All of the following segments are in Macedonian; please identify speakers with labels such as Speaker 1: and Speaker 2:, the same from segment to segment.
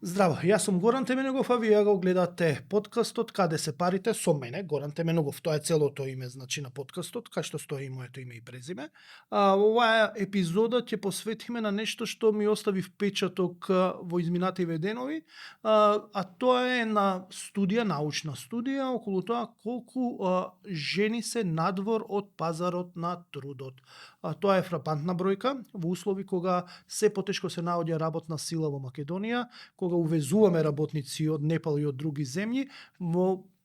Speaker 1: Здраво, јас сум Горан Теменогов, а вие го гледате подкастот Каде се парите со мене, Горан Теменогов. Тоа е целото име, значи, на подкастот, кај што стои и моето име и презиме. Оваа епизода ќе посветиме на нешто што ми остави впечаток во изминативе денови, тоа е на студија, научна студија, околу тоа колку жени се надвор од пазарот на трудот. Тоа е фрапантна бројка во услови кога се потешко се наоѓа работна сила во Македонија, кога увезуваме работници од Непал и од други земји,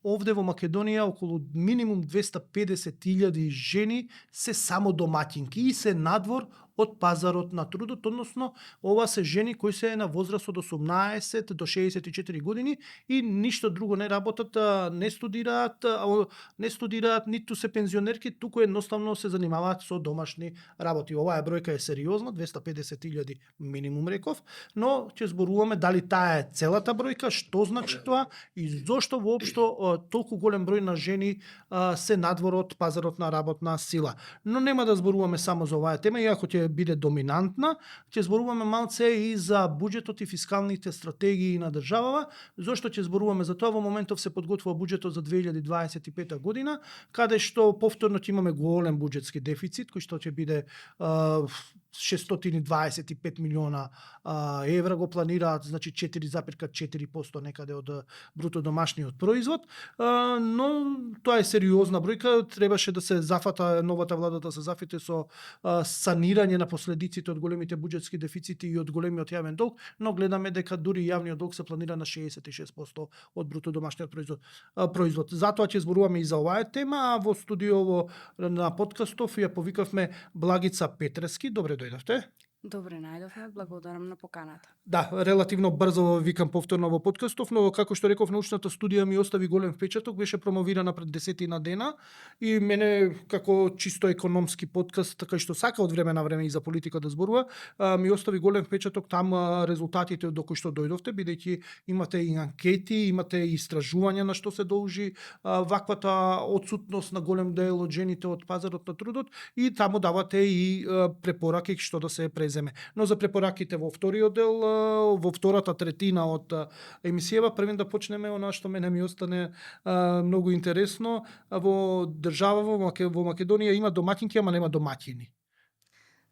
Speaker 1: овде во Македонија околу минимум 250.000 жени се само домаќинки и се надвор од пазарот на трудот, односно ова се жени кои се на возраст од 18 до 64 години и ништо друго не работат, не студираат, ниту се пензионерки, туку едноставно се занимаваат со домашни работи. Оваа бројка е сериозна, 250.000 минимум реков, но ќе зборуваме дали таа е целата бројка, што значи тоа и зошто воопшто толку голем број на жени се надвор од пазарот на работна сила. Но нема да зборуваме само за оваа тема, иако ќе биде доминантна, ќе зборуваме малце и за буџетот и фискалните стратегии на државава. Зошто ќе зборуваме за тоа? Во моментов се подготвува буџетот за 2025 година, каде што повторно ќе имаме голем буџетски дефицит, кој што ќе биде 625 милиона евра го планираат, значи 4,4% некаде од бруто домашниот производ, но тоа е сериозна бројка, требаше да се зафата новата влада да се зафите со санирање на последиците од големите буџетски дефицити и од големиот јавен долг, но гледаме дека дури јавниот долг се планира на 66% од бруто домашниот производ. Затоа ќе зборуваме и за оваа тема, а во студиово на подкастов ја повикавме Благица Петрески. Добре дојдовте.
Speaker 2: Добре најдовме, благодарам на поканата.
Speaker 1: Да, релативно брзо викам повторно во подкастов, но како што реков, научната студија ми остави голем впечаток, беше промовирана пред 10 дена и мене како чисто економски подкаст, кај што сака од време на време и за политика да зборува, ми остави голем впечаток там резултатите до кои што дојдовте, бидејќи имате и анкети, имате и истражувања на што се должи ваквата отсутност на голем дел од жените од пазарот на трудот и таму давате и препораки што да се преземе. Но за препораките во вториот дел, во втората третина од емисијава, првен да почнеме она што мене ми остане многу интересно. Во држава во Македонија има домаќинки, ама нема домаќини.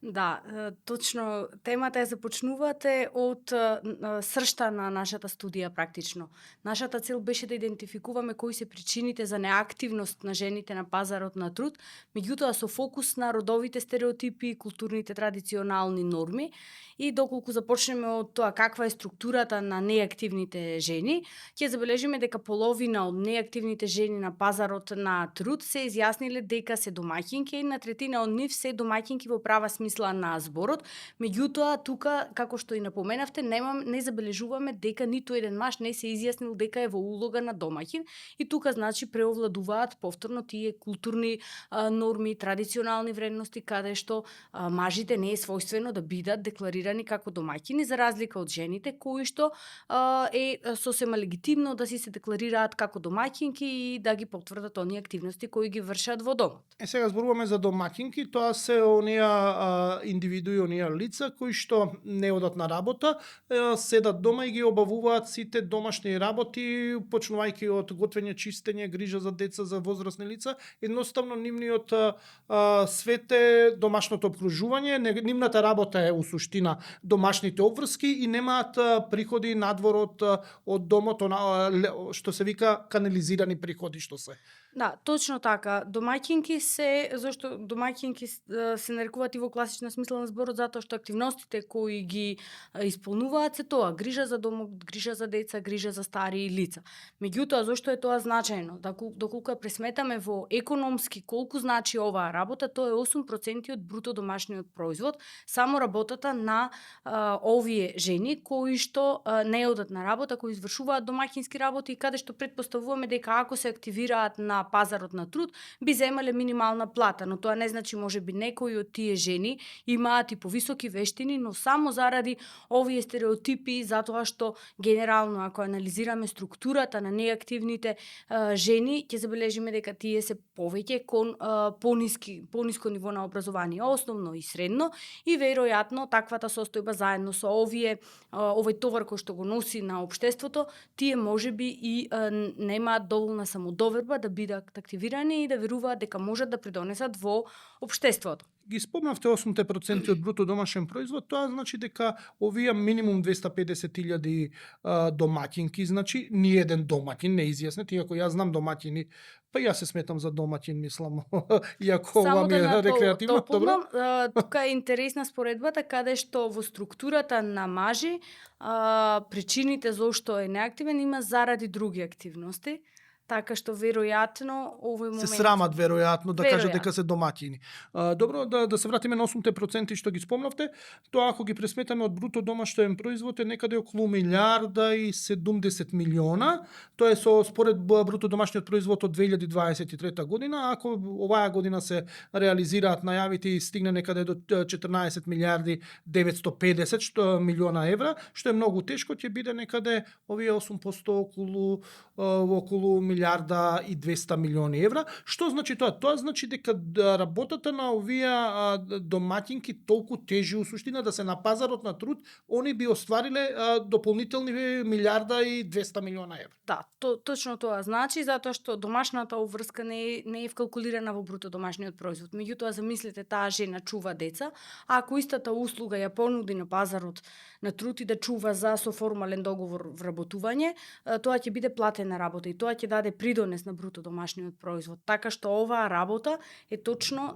Speaker 2: Да, точно темата ја започнувате од сршта на нашата студија практично. Нашата цел беше да идентификуваме кои се причините за неактивност на жените на пазарот на труд, меѓутоа со фокус на родовите стереотипи и културните традиционални норми. И доколку започнеме од тоа каква е структурата на неактивните жени, ќе забележиме дека половина од неактивните жени на пазарот на труд се изјасниле дека се домаќинки и на третина од нив се домаќинки во права смисла на зборот. Меѓутоа, тука, како што и напоменавте, не забележуваме дека ниту еден маж не се изјаснил дека е во улога на домаќин и тука значи преовладуваат повторно тие културни норми, традиционални вредности каде што мажите не е својствено да бидат декларирани како домаќини за разлика од жените кои што е сосема легитимно да си се декларираат како домаќинки и да ги потврдат оние активности кои ги вршат во домот.
Speaker 1: Сега зборуваме за домаќинки, тоа се оние индивидуи, оние лица кои што не одат на работа, седат дома и ги обавуваат сите домашни работи, почнувајќи од готвење, чистење, грижа за деца, за возрастни лица, едноставно нивниот свет е домашното обкружување, нивната работа е у суштина домашните обврски и немаат приходи надвор од домот, што се вика канализирани приходи што се.
Speaker 2: Да, точно така. Домаќинки се, зашто домаќинки се нарекуваат и во класична смисла на зборот затоа што активностите кои ги исполнуваат се тоа, грижа за домот, грижа за деца, грижа за стари лица. Меѓутоа, зошто е тоа значајно? Доколку ја пресметаме во економски колку значи оваа работа, тоа е 8% од бруто домашниот производ, само работата на овие жени кои што не одат на работа, кои извршуваат домаќински работи и каде што претпоставуваме дека ако се активираат на на пазарот на труд, би земале минимална плата, но тоа не значи можеби некои од тие жени имаат и повисоки вештини, но само заради овие стереотипи, затоа што генерално ако анализираме структурата на неактивните жени, ќе забележиме дека тие се повеќе кон пониско ниво на образование, основно и средно, и веројатно таквата состојба заедно со овој товар кој што го носи на општеството, тие можеби и немаат доволна самодоверба да бидат активирани и да веруваат дека можат да придонесат во општеството.
Speaker 1: Ги спомнавте 8% од бруто домашен производ, тоа значи дека овие минимум 250.000 домаќинки, значи ни еден домаќин не изјаснет, иако јас знам домаќини, па јас се сметам за домаќин, мислам, иако ова ми е рекреативно, добро.
Speaker 2: Тука е интересна споредбата каде што во структурата на мажи причините зошто е неактивен има заради други активности. Така што веројатно овој момент
Speaker 1: се срамат веројатно да кажат дека се домаќини. Добро, да се вратиме на 8% што ги спомнавте. Тоа ако ги пресметаме од бруто домашен производ е некаде околу 1.070 милиона. Тоа е според бруто домашниот производ од 2023 година. Ако оваа година се реализираат најавите и стигне некаде до 14 милиарди 950 милиона евра, што е многу тешко, ќе биде некаде овие 8% околу милиарда и 200 милиони евра. Што значи тоа? Тоа значи дека работата на овие домаќинки толку тежи у суштина да се на пазарот на труд, они би оствариле дополнителни милиарда и 200 милиона евра.
Speaker 2: Да, точно тоа значи, затоа што домашната обврска не е вкалкулирана во бруто домашниот производ. Меѓутоа, замислете, таа жена чува деца, а ако истата услуга ја понуди на пазарот на труд и да чува со формален договор вработување, тоа ќе биде платена работа и тоа ќе даде придонес на бруто домашниот производ. Така што оваа работа е точно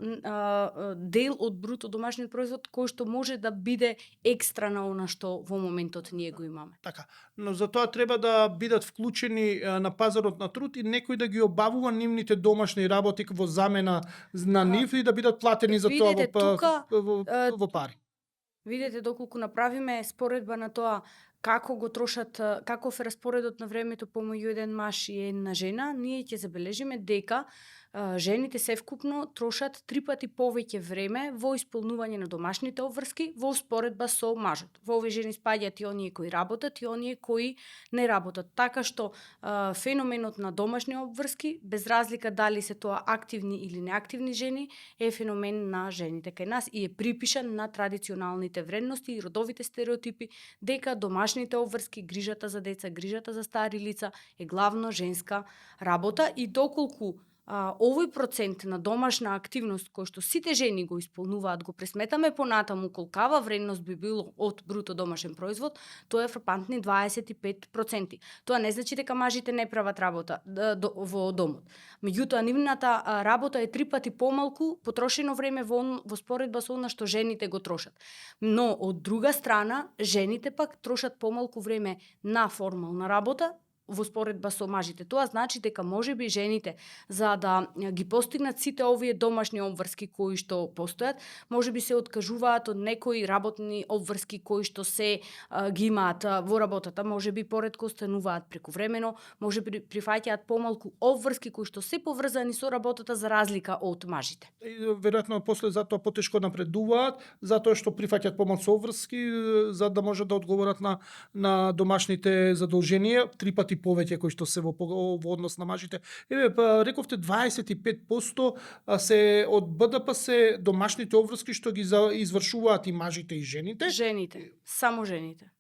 Speaker 2: дел од бруто домашниот производ кој што може да биде екстра на она што во моментот ние го имаме.
Speaker 1: Така, но за тоа треба да бидат вклучени на пазарот на труд и некој да ги обавува нивните домашни работи во замена на нив и да бидат платени за тоа во пари.
Speaker 2: Видете доколку направиме споредба на тоа како го трошат, каков е распоредот на времето помеѓу еден маж и една жена, ние ќе забележиме дека жените севкупно трошат 3 пати повеќе време во исполнување на домашните обврски во споредба со мажот. Во овие жени спаѓаат и оние кои работат и оние кои не работат. Така што феноменот на домашни обврски, без разлика дали се тоа активни или неактивни жени, е феномен на жените кај нас и е припишан на традиционалните вредности и родовите стереотипи дека домашните обврски, грижата за деца, грижата за стари лица е главно женска работа и доколку овој процент на домашна активност кој што сите жени го исполнуваат, го пресметаме понатаму колкава вредност би било од бруто домашен производ, тоа е фрапантни 25%. Тоа не значи дека мажите не прават работа во домот. Меѓутоа, нивната работа е 3 пати помалку потрошено време во споредба со она што жените го трошат. Но, од друга страна, жените пак трошат помалку време на формална работа, во споредба со мажите. Тоа значи дека можеби жените за да ги постигнат сите овие домашни обврски кои што постојат, можеби се откажуваат од некои работни обврски кои што се ги имаат во работата, можеби поретко остануваат прековремено, можеби прифаќаат помалку обврски кои што се поврзани со работата за разлика од мажите.
Speaker 1: Веројатно после затоа потешко напредуваат, затоа што прифаќаат помалку обврски за да можат да одговорат на домашните задолженија, 3 пати повеќе кои што се во однос на мажите. Рековте 25% се од БДП се домашните обврски што ги извршуваат и мажите и жените.
Speaker 2: Жените, само жените.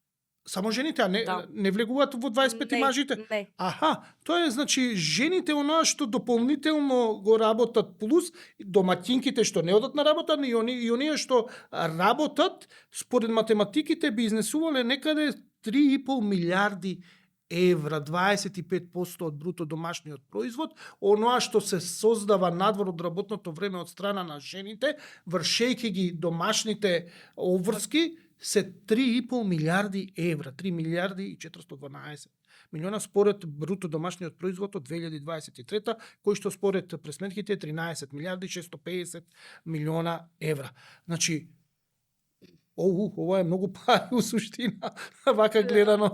Speaker 1: Само жените, а не влегуваат во 25 и мажите?
Speaker 2: Не.
Speaker 1: Аха, тоа е значи жените оноа што дополнително го работат плюс домаќинките што не одат на работа и оние што работат според математиките би изнесувале некаде 3,5 милиарди евра, 25% од бруто домашниот производ, оноа што се создава надвор од работното време од страна на жените, вршејќи ги домашните обврски, се 3,5 милиарди евра, 3 милиарди и 412 милиона според бруто домашниот производ од 2023, кој што според пресметките е 13 милиарди 650 милиона евра. Значи, Ова е многу пари у суштина, вака гледано.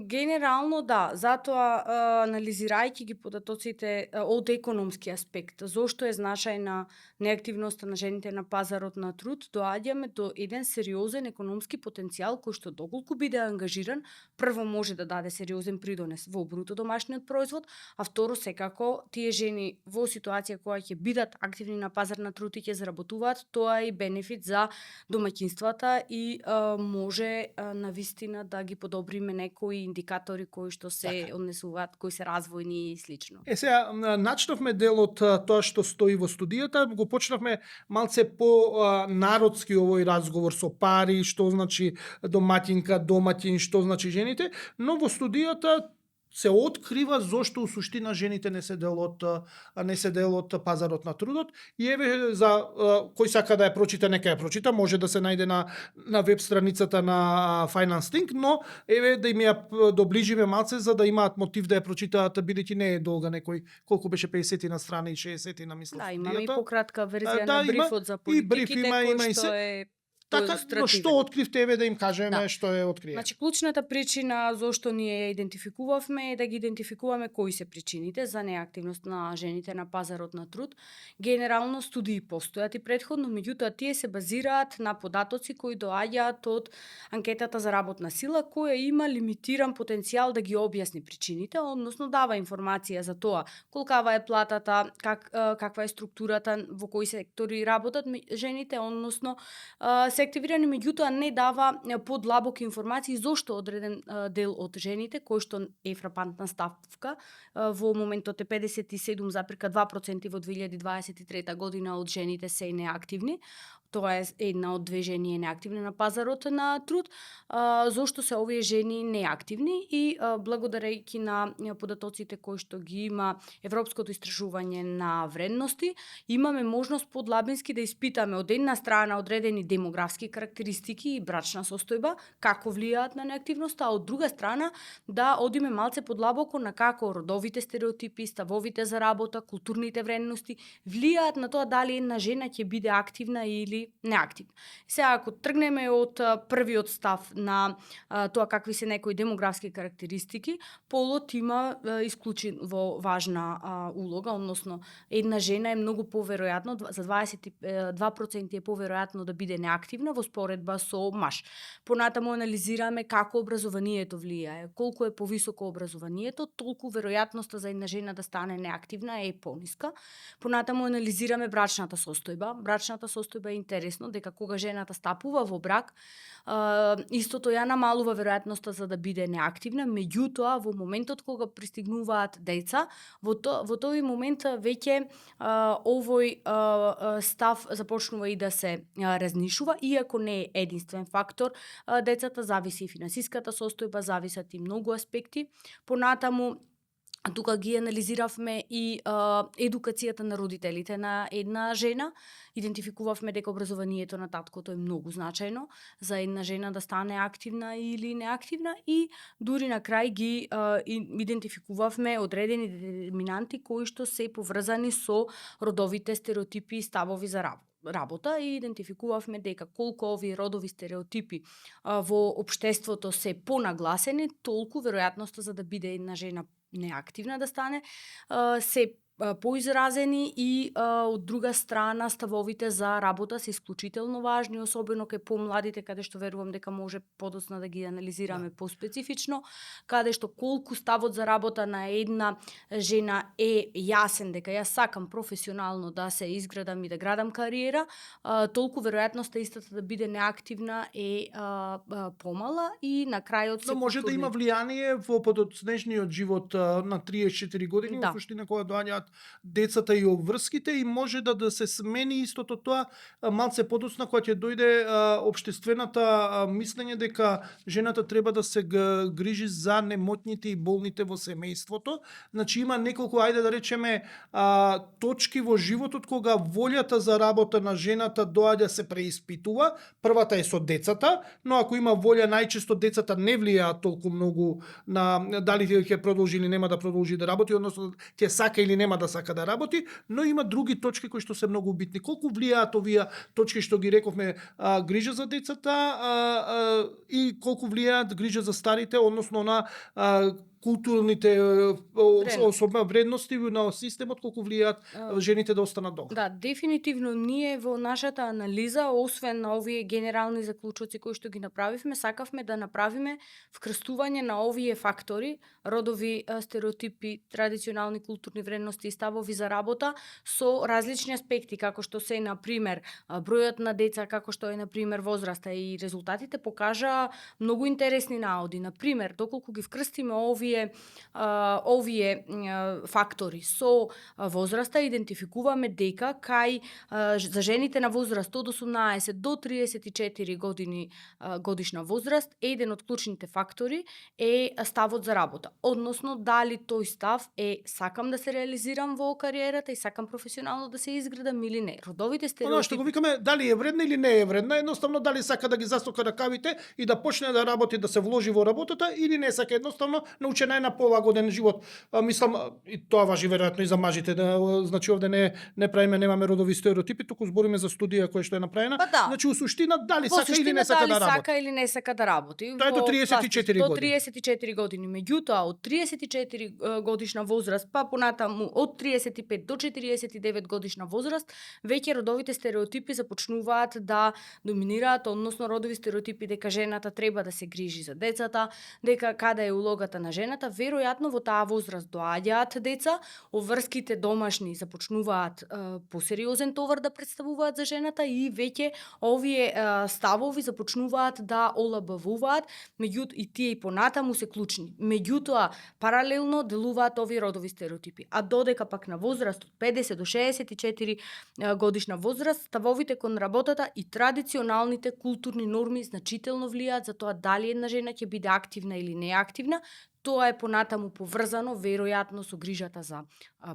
Speaker 2: Генерално да, затоа анализирајќи ги податоците од економски аспект, зошто е значајна неактивноста на жените на пазарот на труд, доаѓаме до еден сериозен економски потенцијал кој што доколку биде ангажиран, прво може да даде сериозен придонес во бруто домашниот производ, а второ секако тие жени во ситуација која ќе бидат активни на пазар на труд и ќе заработуваат, тоа е и бенефит за домаќинствата и може навистина да ги подобриме некои индикатори кои што се однесуваат, кои се развојни и слично.
Speaker 1: Сега, начнавме дел од тоа што стои во студијата, го почнавме малце по народски овој разговор со пари, што значи домаќинка, домаќин, што значи жените, но во студијата се открива зошто у суштина жените не се дел од пазарот на трудот и еве за кој сака да ја прочита, нека ја прочита, може да се најде на веб страницата на Finance Think, но еве да им ја доближиме малце за да имаат мотив да ја прочитаат, бидејќи не е долга, некој колку беше 50 на страна и 60 на мислам.
Speaker 2: Да, имаме и пократка верзија
Speaker 1: Да,
Speaker 2: на брифот за политиките, кој што е
Speaker 1: така, но што откривте, еве да им кажеме што е открие.
Speaker 2: Значи, клучната причина зошто ние ја идентификувавме е да ги идентификуваме кои се причините за неактивност на жените на пазарот на труд. Генерално студии постојат и претходно, меѓутоа тие се базираат на податоци кои доаѓаат од анкетата за работна сила, која има лимитиран потенцијал да ги објасни причините, односно дава информација за тоа колкава е платата, каква е структурата, во кои сектори работат жените, односно се активирани, меѓутоа не дава подлабоки информации зошто одреден дел од жените, кој што е фрапантна ставка, во моментот е 57,2% во 2023 година од жените се неактивни. Тоа е една од две жени е неактивна на пазарот на труд. Зошто се овие жени неактивни и благодарејќи на податоците кои што ги има Европското истражување на вредности, имаме можност подлабински да испитаме од една страна одредени демографски карактеристики и брачна состојба, како влијаат на неактивноста, а од друга страна да одиме малце подлабоко на како родовите стереотипи, ставовите за работа, културните вредности влијаат на тоа дали една жена ќе биде активна или неактивна. Сега ако тргнеме од првиот став на тоа какви се некои демографски карактеристики, полот има исклучиво важна улога, односно една жена е многу поверојатно, за 22% е поверојатно да биде неактивна во споредба со маж. Понатаму анализираме како образованието влијае. Колку е повисоко образованието, толку веројатноста за една жена да стане неактивна е пониска. Понатаму анализираме брачната состојба. Брачната состојба е интересно дека кога жената стапува во брак, истото ја намалува веројатноста за да биде неактивна, меѓутоа во моментот кога пристигнуваат деца, во тој момент веќе овој став започнува и да се разнишува, иако не е единствен фактор. Децата зависи и финансиската состојба, зависат и многу аспекти. Понатаму тука ги анализиравме и едукацијата на родителите на една жена. Идентификувавме дека образованието на таткото е многу значајно за една жена да стане активна или неактивна и дури на крај ги идентификувавме одредени детерминанти кои што се поврзани со родовите стереотипи и ставови за работа и идентификувавме дека колку овие родови стереотипи во општеството се понагласени, толку веројатноста за да биде една жена неактивна да стане се поизразени и од друга страна ставовите за работа се исклучително важни, особено кај помладите, каде што верувам дека може подоцна да ги анализираме поспецифично, каде што колку ставот за работа на една жена е јасен дека јас сакам професионално да се изградам и да градам кариера, толку веројатноста истата да биде неактивна е помала и на крајот се
Speaker 1: Но може да има влијание во подоцнежниот живот на 34 години, во суштина кога доаѓаат децата и обврските и може да се смени истото тоа малце подоцна кога ќе дојде општествената мислење дека жената треба да се грижи за немотните и болните во семејството. Значи има неколку, ајде да речеме, точки во животот кога волјата за работа на жената доаѓа се преиспитува. Првата е со децата, но ако има волја, најчесто децата не влијаат толку многу на дали ќе продолжи или нема да продолжи да работи, односно ќе сака или нема да сака да работи, но има други точки кои што се многу битни. Колку влијаат овие точки што ги рековме, грижа за децата, и колку влијаат грижа за старите, односно на културните вредности на системот, колку влијаат жените да останат дома.
Speaker 2: Да, дефинитивно ние во нашата анализа, освен на овие генерални заклучоци кои што ги направивме, сакавме да направиме вкрстување на овие фактори, родови стереотипи, традиционални културни вредности и ставови за работа со различни аспекти, како што се на пример бројот на деца, како што е на пример возраста, и резултатите покажаа многу интересни наоди. На пример, доколку ги вкрстиме овие фактори со возраста, идентификуваме дека кај за жените на возраст од 18 до 34 годишна возраст, еден од клучните фактори е ставот за работа. Односно, дали тој став е сакам да се реализирам во кариерата и сакам професионално да се изградам или не. Родовите стереотипи.
Speaker 1: Што го викаме, дали е вредна или не е вредна, едноставно дали сака да ги застока ракавите и да почне да работи, да се вложи во работата, или не сака, едноставно научена е на полагоден живот. Мислам, и тоа важи веројатно и за мажите, значи овде не правиме, немаме родови стереотипи, туку збориме за студија која што е направена.
Speaker 2: Да.
Speaker 1: Значи у суштина дали сака или не сака да работи.
Speaker 2: Сака или не сака да работи.
Speaker 1: Тоа е до 34
Speaker 2: до
Speaker 1: години.
Speaker 2: 34 години. Меѓутоа, од 34 годишна возраст, па понатаму од 35 до 49 годишна возраст, веќе родовите стереотипи започнуваат да доминираат, односно родови стереотипи дека жената треба да се грижи за децата, дека каде е улогата на жената. Веројатно во таа возраст доаѓаат деца, обврските домашни започнуваат посериозен товар да представуваат за жената и веќе овие ставови започнуваат да олабавуваат, меѓутоа и тие и понатаму се клучни. Меѓутоа, паралелно делуваат овие родови стереотипи. А додека пак на возраст од 50 до 64 годишна возраст, ставовите кон работата и традиционалните културни норми значително влијаат за тоа дали една жена ќе биде активна или неактивна. Тоа е понатаму поврзано веројатно со грижата за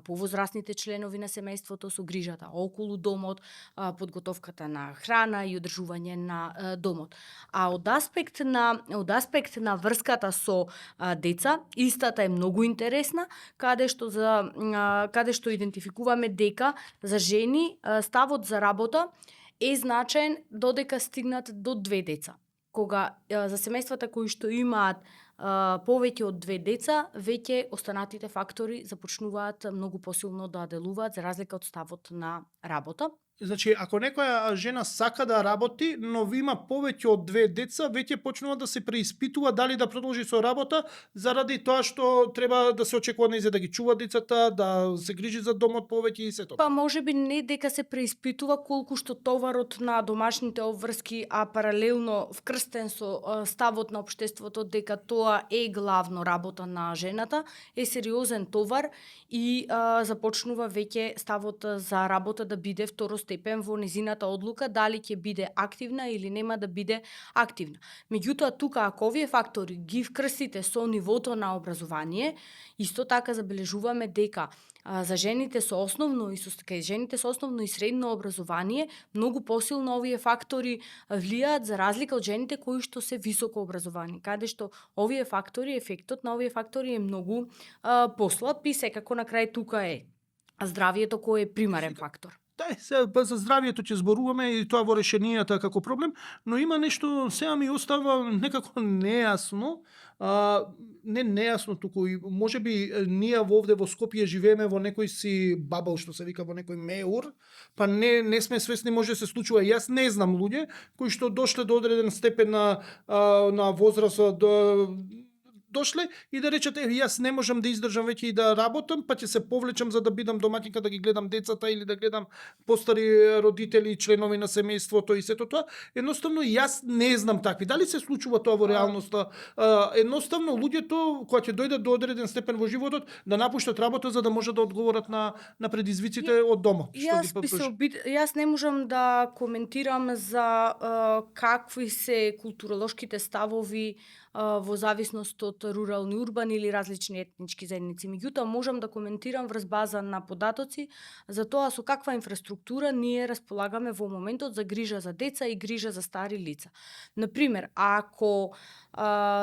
Speaker 2: повозрастните членови на семејството, со грижата околу домот, подготовката на храна и одржување на домот. А од аспект на врската со деца, истата е многу интересна, каде што идентификуваме дека за жени ставот за работа е значаен додека стигнат до 2 деца. Кога за семејствата кои што имаат повеќе од 2 деца, веќе останатите фактори започнуваат многу посилно да делуваат за разлика од ставот на работа.
Speaker 1: Значи, ако некоја жена сака да работи, но има повеќе од 2 деца, веќе почнува да се преиспитува дали да продолжи со работа, заради тоа што треба да се очекува нејзе да ги чува децата, да се грижи за домот повеќе и се тоа.
Speaker 2: Па можеби не дека се преиспитува колку што товарот на домашните обврски, а паралелно вкрстен со ставот на општеството дека тоа е главно работа на жената, е сериозен товар и започнува веќе ставот за работа да биде второстепен во незината одлука дали ќе биде активна или нема да биде активна. Меѓутоа тука ако овие фактори ги вкрстите со нивото на образование, исто така забележуваме дека за жените со основно и средно образование многу посилно овие фактори влијаат за разлика од жените кои што се високо образовани, каде што овие фактори, ефектот на овие фактори е многу послаб и секако на крај тука е здравието кој е примарен фактор.
Speaker 1: Да, за здравието ќе зборуваме и тоа во решенијата како проблем, но има нешто сега ми остава некако нејасно, не нејасно туку и можеби ние овде во Скопје живееме во некој си бабл, што се вика, во некој меур, па не сме свесни, може да се случува. Јас не знам луѓе кои што дошле до одреден степен на возраст дошле и да речете јас не можам да издржам веќе и да работам, па ќе се повлечам за да бидам домаќинка, да ги гледам децата или да гледам постари родители, членови на семејството и сето тоа. Едноставно јас не знам такви. Дали се случува тоа во реалноста? Едноставно луѓето кога ќе дојдат до одреден степен во животот да напуштат работа за да можат да одговорат на предизвиците од дома.
Speaker 2: Јас не можам да коментирам за какви се културолошките ставови во зависност од рурални, урбани или различни етнички заедници. Меѓутоа, можам да коментирам врз база на податоци за тоа со каква инфраструктура ние располагаме во моментот за грижа за деца и грижа за стари лица. Например, ако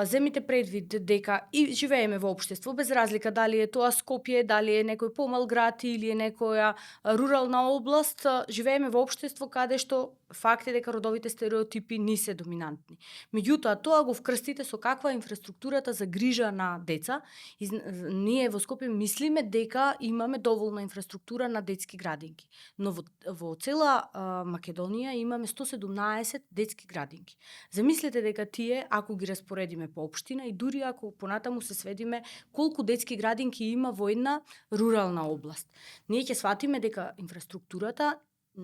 Speaker 2: земите предвид дека и живееме во општество, без разлика дали е тоа Скопје, дали е некој помал град или е некоја рурална област, живееме во општество каде што факт е дека родовите стереотипи не се доминантни. Меѓутоа, тоа го вкрстите со каква е инфраструктурата за грижа на деца. И ние во Скопје мислиме дека имаме доволна инфраструктура на детски градинки. Но во цела Македонија имаме 117 детски градинки. Замислете дека тие, ако ги распоредиме по општина и дури ако понатаму се сведиме колку детски градинки има во една рурална област, ние ќе сватиме дека инфраструктурата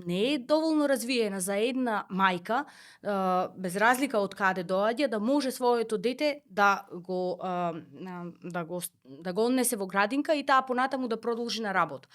Speaker 2: не е доволно развиена за една мајка, без разлика од каде доаѓа, да може своето дете да го однесе во градинка и таа понатаму да продолжи на работа.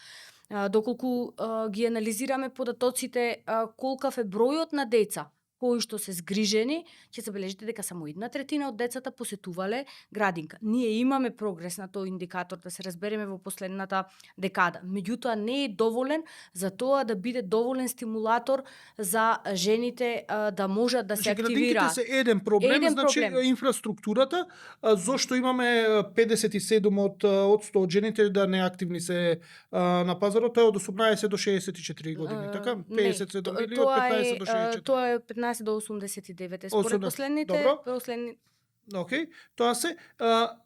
Speaker 2: Доколку ги анализираме податоците, колкав е бројот на деца кои што се згрижени, ќе забележите дека само 1/3 од децата посетувале градинка. Ние имаме прогрес на тој индикатор, да се разбереме во последната декада. Меѓутоа не е доволен за тоа да биде доволен стимулатор за жените да можат да се активираат.
Speaker 1: Градинките се еден проблем, инфраструктурата, зошто имаме 57 од 100 од жените да неактивни се на пазарот, тоа е од 18 до 64 години, така? 57 или од 15 до 64?
Speaker 2: Тоа е 15 до 89. Според последните...
Speaker 1: Океј, тоа се.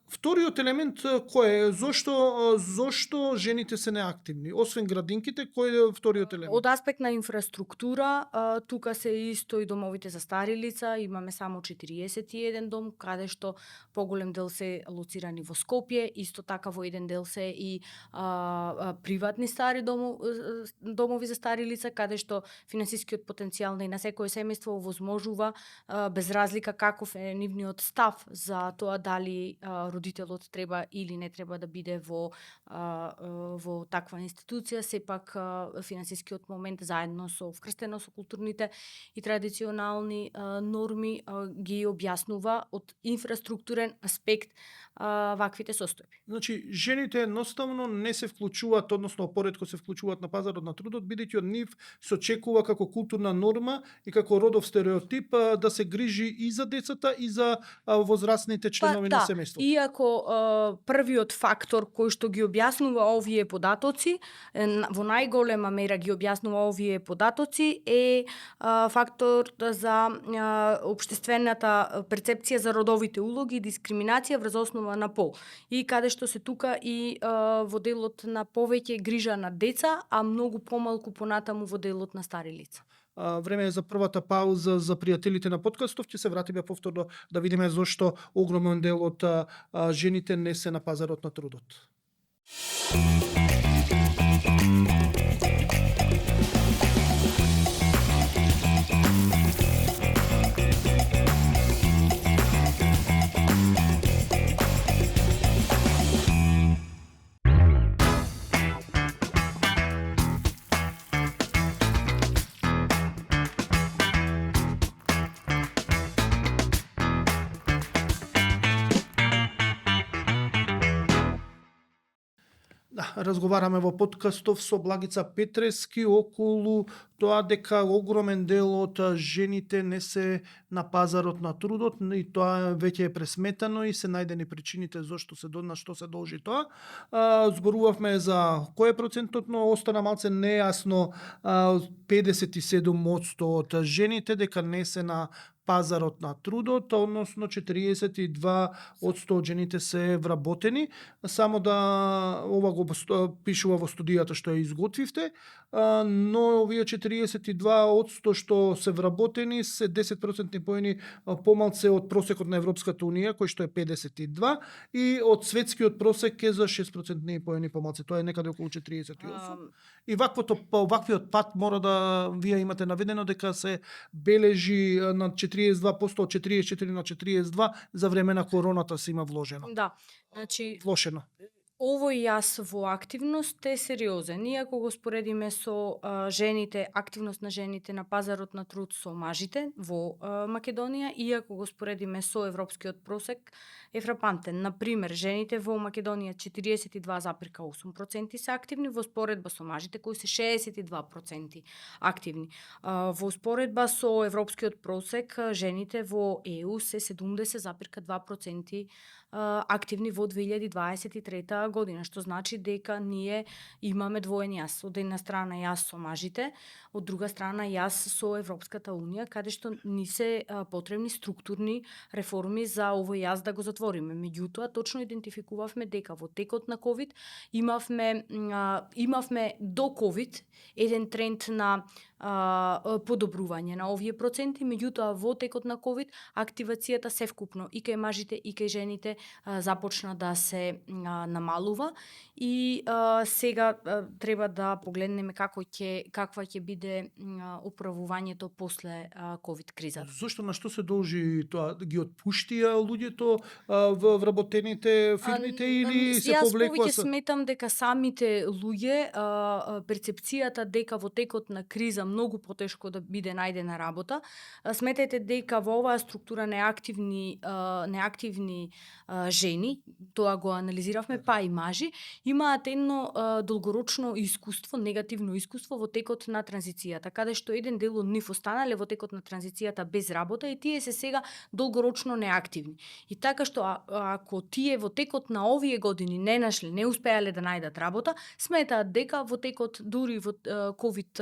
Speaker 1: Вториот елемент кој е? Зошто жените се неактивни? Освен градинките, кој е вториот елемент?
Speaker 2: Од аспект на инфраструктура, тука се исто и домовите за стари лица. Имаме само 41 дом, каде што поголем дел се лоцирани во Скопје, исто така во еден дел се и приватни стари домови за стари лица, каде што финансискиот потенцијал на секое семејство овозможува, без разлика каков е нивниот став за тоа дали родителот треба или не треба да биде во таква институција, сепак финансискиот момент заедно со вкрстено со културните и традиционални норми ги објаснува од инфраструктурен аспект ваквите состојби.
Speaker 1: Значи, жените едноставно не се вклучуваат, односно поретко се вклучуваат на пазарот на трудот, бидејќи од нив се очекува како културна норма и како родов стереотип да се грижи и за децата и за возрастните членови на семејството.
Speaker 2: Иако првиот фактор кој што ги објаснува овие податоци, во најголема мера ги објаснува овие податоци, е фактор за општествената перцепција за родовите улоги и дискриминација врз основа на пол. И каде што се тука и во делот на повеќе грижа на деца, а многу помалку понатаму во делот на стари лица.
Speaker 1: Време е за првата пауза за пријателите на подкастов. Ќе се вратиме повторно да видиме зошто огромен дел од жените не се на пазарот на трудот. Разговараме во подкастов со Благица Петрески околу тоа дека огромен дел од жените не се на пазарот на трудот и тоа веќе е пресметано и се најдени причините зошто на што се должи тоа. Зборувавме за кој е процентот, но остана малце нејасно 57% од жените дека не се на пазарот на трудот, односно 42% од жените се вработени. Само да ова го пишува во студијата што ја изготвивте, но овие 42% што се вработени се 10% поени помалце од просекот на Европската унија, кој што е 52, и од светскиот просек е за 6% поени помалце. Тоа е некаде околу 48. И ваквиот пат мора да вие имате наведено дека се бележи на 42% од 44 на 42 за време на короната се има вложено.
Speaker 2: Да, значи
Speaker 1: влошено.
Speaker 2: Овој јас во активност е сериозен. Иако го споредиме со жените, активност на жените на пазарот на труд со мажите во Македонија, иако го споредиме со европскиот просек, е фрапантен. Например, жените во Македонија 42,8% се активни, во споредба со мажите кои се 62% активни. Во споредба со европскиот просек, жените во ЕУ се 70,2% активни во 2023 година, што значи дека ние имаме двоен јас. Од една страна јас со мажите, од друга страна јас со Европската Унија, каде што ни се потребни структурни реформи за овој јас да го затвориме. Меѓутоа, точно идентификувавме дека во текот на ковид имавме до ковид еден тренд на подобрување на овие проценти, меѓутоа во текот на ковид активацијата севкупно и кај мажите и кај жените започна да се намалува и сега треба да погледнеме каква ќе биде управувањето после ковид кризата.
Speaker 1: Зошто, на што се должи тоа? Да ги отпуштија луѓето во вработените фирмите или се повлекува?
Speaker 2: Јас повеќе сметам дека самите луѓе перцепцијата дека во текот на криза многу потешко да биде најдена работа. Сметете дека во оваа структура неактивни жени, тоа го анализиравме, па и мажи, имаат едно долгорочно искуство, негативно искуство во текот на транзицијата, каде што еден дел од нив останале во текот на транзицијата без работа и тие се сега долгорочно неактивни. И така што ако тие во текот на овие години не успеале да најдат работа, сметаат дека во текот дури во ковид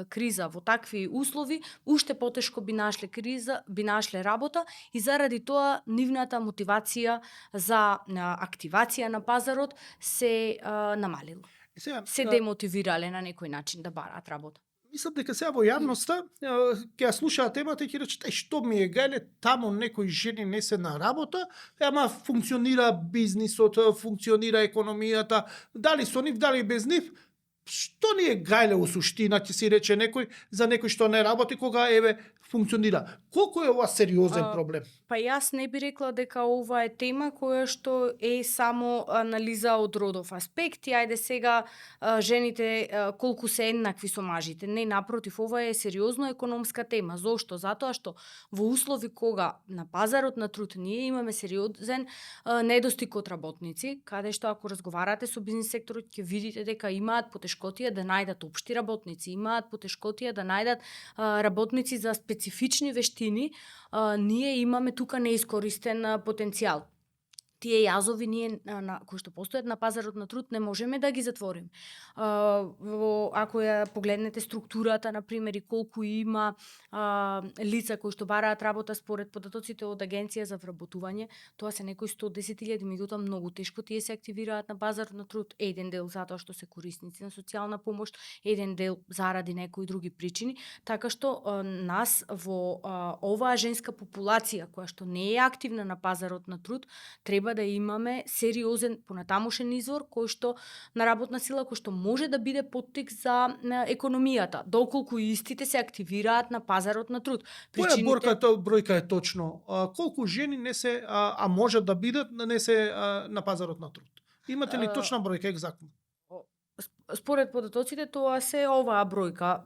Speaker 2: криза, во такви услови, уште потешко би нашле работа и заради тоа нивната мотивација за активација на пазарот се намалила. Се демотивирале на некој начин да бараат работа.
Speaker 1: Мислам дека сега во јавноста ќе ја слушаат темата и ќе речат што ми е гајле, таму некои жени не се на работа, ама функционира бизнисот, функционира економијата, дали со нив, дали без нив. Што ни е гајле у суштина, ќе си рече некој, за некој што не работи, кога функционира. Колку е ова сериозен проблем?
Speaker 2: Па јас не би рекла дека ова е тема која што е само анализа од родов аспект и ајде сега жените колку се еднакви со мажите. Не, напротив, ова е сериозно економска тема. Зошто? Затоа што во услови кога на пазарот на труд ние имаме сериозен недостиг од работници, каде што ако разговарате со бизнис секторот ќе видите дека имаат потешкотија да најдат општи работници, имаат потешкотија да најдат работници за специфични вештини, ние имаме тука неискористен потенцијал. Тие јазови кои што постојат на пазарот на труд не можеме да ги затвориме. Ако ја погледнете структурата, например, и колку има лица кои што бараат работа според податоците од Агенција за вработување, тоа се некои 110.000, меѓутоа многу тешко тие се активираат на пазарот на труд. Еден дел затоа што се корисници на социјална помош, еден дел заради некои други причини, така што нас во оваа женска популација која што не е активна на пазарот на труд, треба да имаме сериозен понатамошен извор кој што на работна сила кој што може да биде поттик за економијата, доколку истите се активираат на пазарот на труд.
Speaker 1: Која бројка е точно? Колку жени не се можат да бидат не се на пазарот на труд? Имате ли точна бројка екзактно?
Speaker 2: Според податоците тоа се оваа бројка.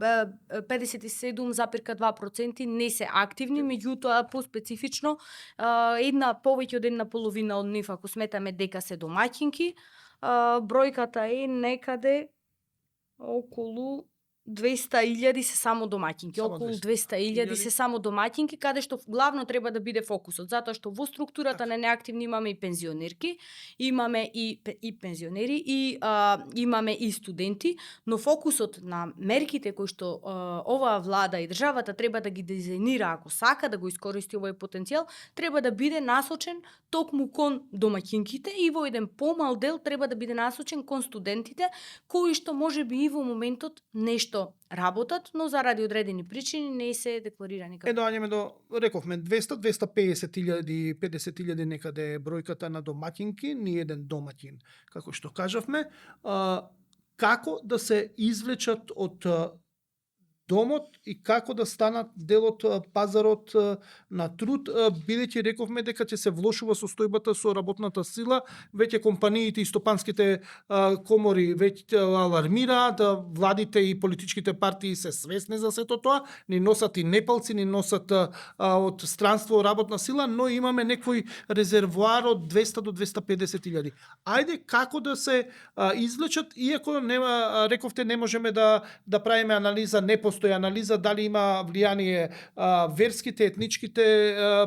Speaker 2: 57,2% не се активни, меѓутоа поспецифично повеќе од една половина од нив, ако сметаме дека се домаќинки, бројката е некаде околу 200.000 се само домаќинки, околу 200.000 се само домаќинки, каде што главно треба да биде фокусот, затоа што во структурата на неактивни имаме и пензионерки, имаме и пензионери и имаме и студенти, но фокусот на мерките кои што оваа влада и државата треба да ги дизајнира ако сака да го искористи овој потенцијал, треба да биде насочен токму кон домаќинките и во еден помал дел треба да биде насочен кон студентите кои што можеби и во моментот нешто работат, но заради одредени причини не се декларира никако.
Speaker 1: Доаѓаме до, рековме, 200-250.000, 50.000 некаде бројката на домаќинки, ни еден домаќин, како што кажавме. Како да се извлечат од домот и како да станат дел од пазарот на труд, бидејќи рековме дека ќе се влошува состојбата со работната сила, веќе компаниите и стопанските комори веќе алармираат, владите и политичките партии се свесни за сето тоа, ни носат и непалци, ни носат од странство работна сила, но имаме некој резервоар од 200 до 250 илјади. Ајде како да се извлечат, иако нема, рековте не можеме да правиме анализа, не постои анализа дали има влијание верските, етничките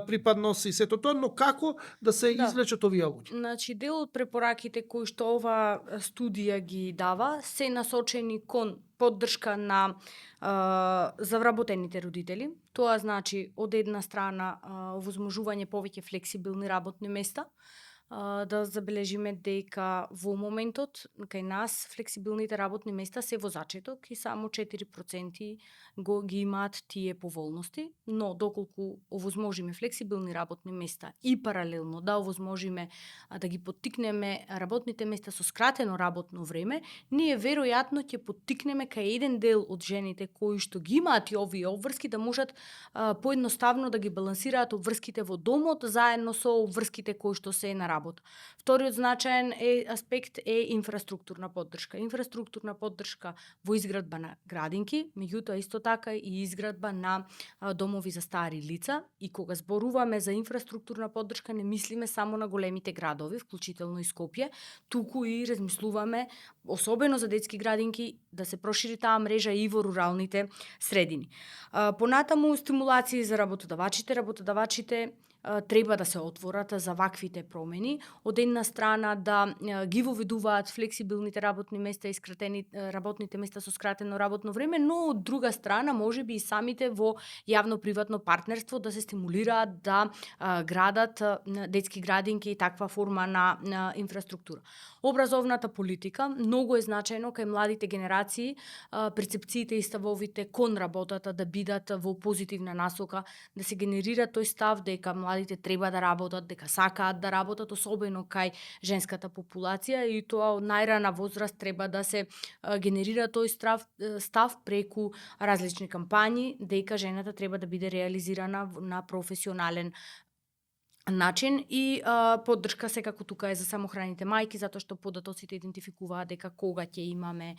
Speaker 1: припадност и сето тоа, но како да се извлечат овие луѓе?
Speaker 2: Значи, дел од препораките кои што ова студија ги дава се насочени кон поддршка на завработените родители. Тоа значи од една страна овозможување повеќе флексибилни работни места, да забележиме дека во моментот кај нас флексибилните работни места се во зачеток и само 4% ги имаат тие поволности, но доколку овозможиме флексибилни работни места и паралелно да овозможиме да ги поттикнеме работните места со скратено работно време, ние веројатно ќе поттикнеме кај еден дел од жените кои што ги имаат и овие обврски да можат поедноставно да ги балансираат обврските во домот заедно со обврските кои што се на работа. Вториот значаен аспект е инфраструктурна поддршка. Инфраструктурна поддршка во изградба на градинки, меѓутоа исто така и изградба на домови за стари лица. И кога зборуваме за инфраструктурна поддршка, не мислиме само на големите градови, вклучително и Скопје, туку и размислуваме, особено за детски градинки, да се прошири таа мрежа и во руралните средини. Понатаму стимулации за работодавачите. Работодавачите треба да се отворат за ваквите промени. Од една страна да ги воведуваат флексибилните работни места и скратени работните места со скратено работно време, но од друга страна можеби и самите во јавно-приватно партнерство да се стимулираат да градат детски градинки и таква форма на инфраструктура. Образовната политика многу е значајно кај младите генерации, перцепциите и ставовите кон работата да бидат во позитивна насока, да се генерира тој став дека младите треба да работат, дека сакаат да работат, особено кај женската популација, и тоа од најрана возраст треба да се генерира тој став преку различни кампањи, дека жената треба да биде реализирана на професионален начин и поддршка секако тука е за самохраните мајки, затоа што податоците идентификуваат дека кога ќе имаме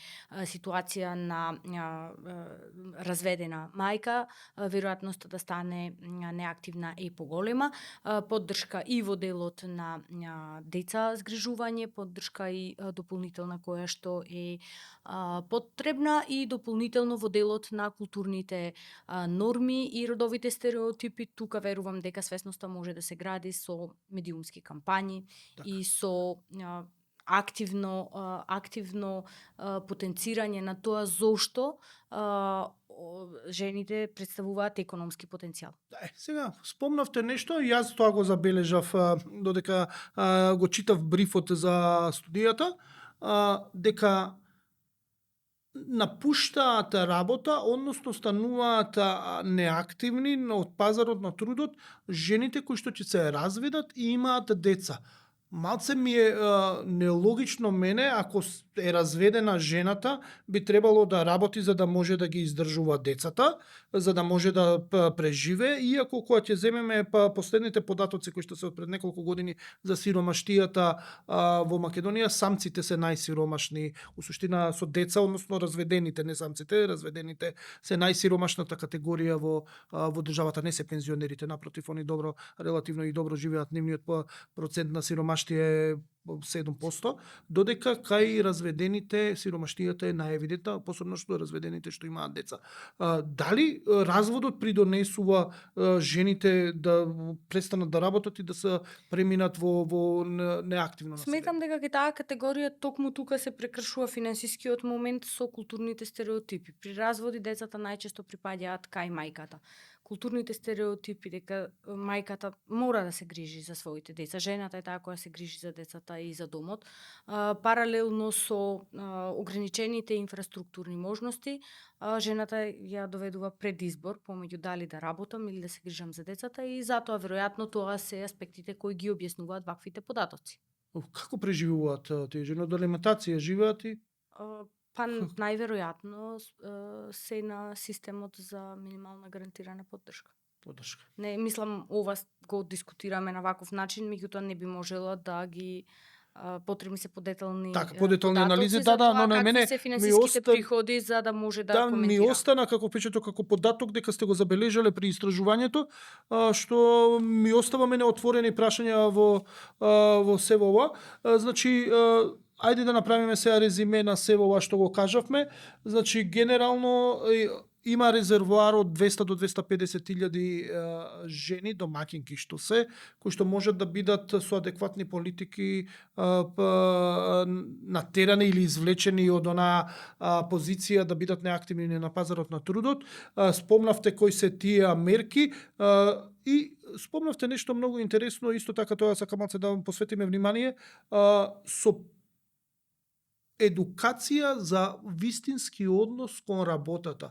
Speaker 2: ситуација на разведена мајка, веројатноста да стане неактивна е поголема. Поддршка и во делот на деца згрижување, поддршка и дополнителна која што е потребна, и дополнително во делот на културните норми и родовите стереотипи. Тука верувам дека свесноста може да се гради со медиумски кампањи и со активно потенцирање на тоа зошто жените представуваат економски потенцијал.
Speaker 1: Сега спомнавте нешто, јас тоа го забележав додека го читав брифот за студијата, дека напуштаат работа, односно стануваат неактивни од пазарот на трудот жените кои што ќе се разведат и имаат деца. Малце ми е нелогично мене, ако е разведена жената, би требало да работи за да може да ги издржува децата, за да може да преживее, иако кога ќе земеме последните податоци кои што се од пред неколку години за сиромаштијата во Македонија, самците се најсиромашни, усуштина со деца, односно разведените, не самците, разведените се најсиромашната категорија во државата, не се пензионерите, напротив, они релативно и добро живеат, нивниот процент на сиромаштија е 7%, додека кај разведените сиромаштијата е најевидентна, посебно што разведените што имаат деца. Дали разводот придонесува жените да престанат да работат и да се преминат во неактивно население?
Speaker 2: Сметам дека кај таа категорија токму тука се прекршува финансискиот момент со културните стереотипи. При разводи децата најчесто припаѓаат кај мајката. Културните стереотипи дека мајката мора да се грижи за своите деца, жената е таа која се грижи за децата и за домот, паралелно со ограничените инфраструктурни можности, жената ја доведува пред избор помеѓу дали да работам или да се грижам за децата, и затоа веројатно тоа се аспектите кои ги објаснуваат ваквите податоци.
Speaker 1: Како преживуваат тие жени? Од алиментација живеат и?
Speaker 2: Па најверојатно се на системот за минимална гарантирана поддршка.
Speaker 1: Поддршка.
Speaker 2: Не, мислам, ова го дискутираме на ваков начин, меѓутоа не би можела да ги потребни се подетални
Speaker 1: Така, подетални
Speaker 2: податоци
Speaker 1: анализи,
Speaker 2: за
Speaker 1: да,
Speaker 2: тоа
Speaker 1: но на
Speaker 2: какви
Speaker 1: мене
Speaker 2: се
Speaker 1: ми
Speaker 2: финансиските
Speaker 1: оста-
Speaker 2: приходи за да може да
Speaker 1: Да, ми
Speaker 2: коментира.
Speaker 1: остана како печето, како податок дека сте го забележале при истражувањето, што ми остава мене отворени прашања во сево ова. Значи, ајде да направиме сега резиме на сево ова што го кажавме. Значи, генерално има резервоар од 200 до 250 илјади жени, домаќинки што се, кои што можат да бидат со адекватни политики натерани или извлечени од онаа позиција да бидат неактивни на пазарот на трудот. Спомнавте кои се тие мерки и спомнавте нешто многу интересно, исто така тоа сакам малце да вам посветиме внимание, со едукација за вистински однос кон работата.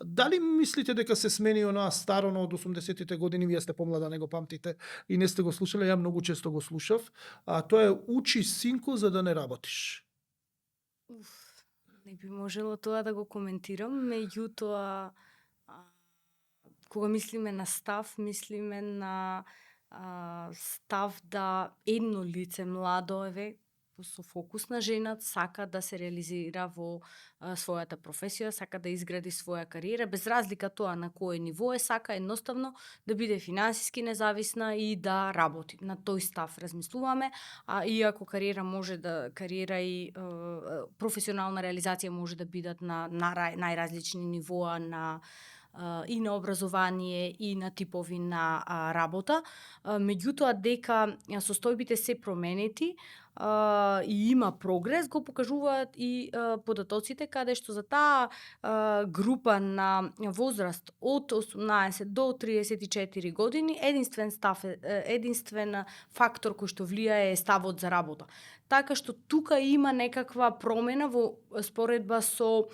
Speaker 1: Дали мислите дека се смени онаа старано од 80-тите години, вие сте помлада, не го памтите и не сте го слушале, ја многу често го слушав, тоа е учи синко за да не работиш.
Speaker 2: Не би можела тоа да го коментирам, меѓутоа кога мислиме на став, мислиме на став да едно лице младо со фокус на женат, сака да се реализира во својата професија, сака да изгради своја кариера, без разлика тоа на кое ниво е, сака едноставно да биде финансиски независна и да работи. На тој став размислуваме, иако кариера и професионална реализација може да бидат на најразлични нивоа и на образование и на типови на работа, меѓутоа дека состојбите се променети и има прогрес, го покажуваат и податоците, каде што за таа група на возраст од 18 до 34 години единствен фактор кој што влијае е ставот за работа. Така што тука има некаква промена во споредба со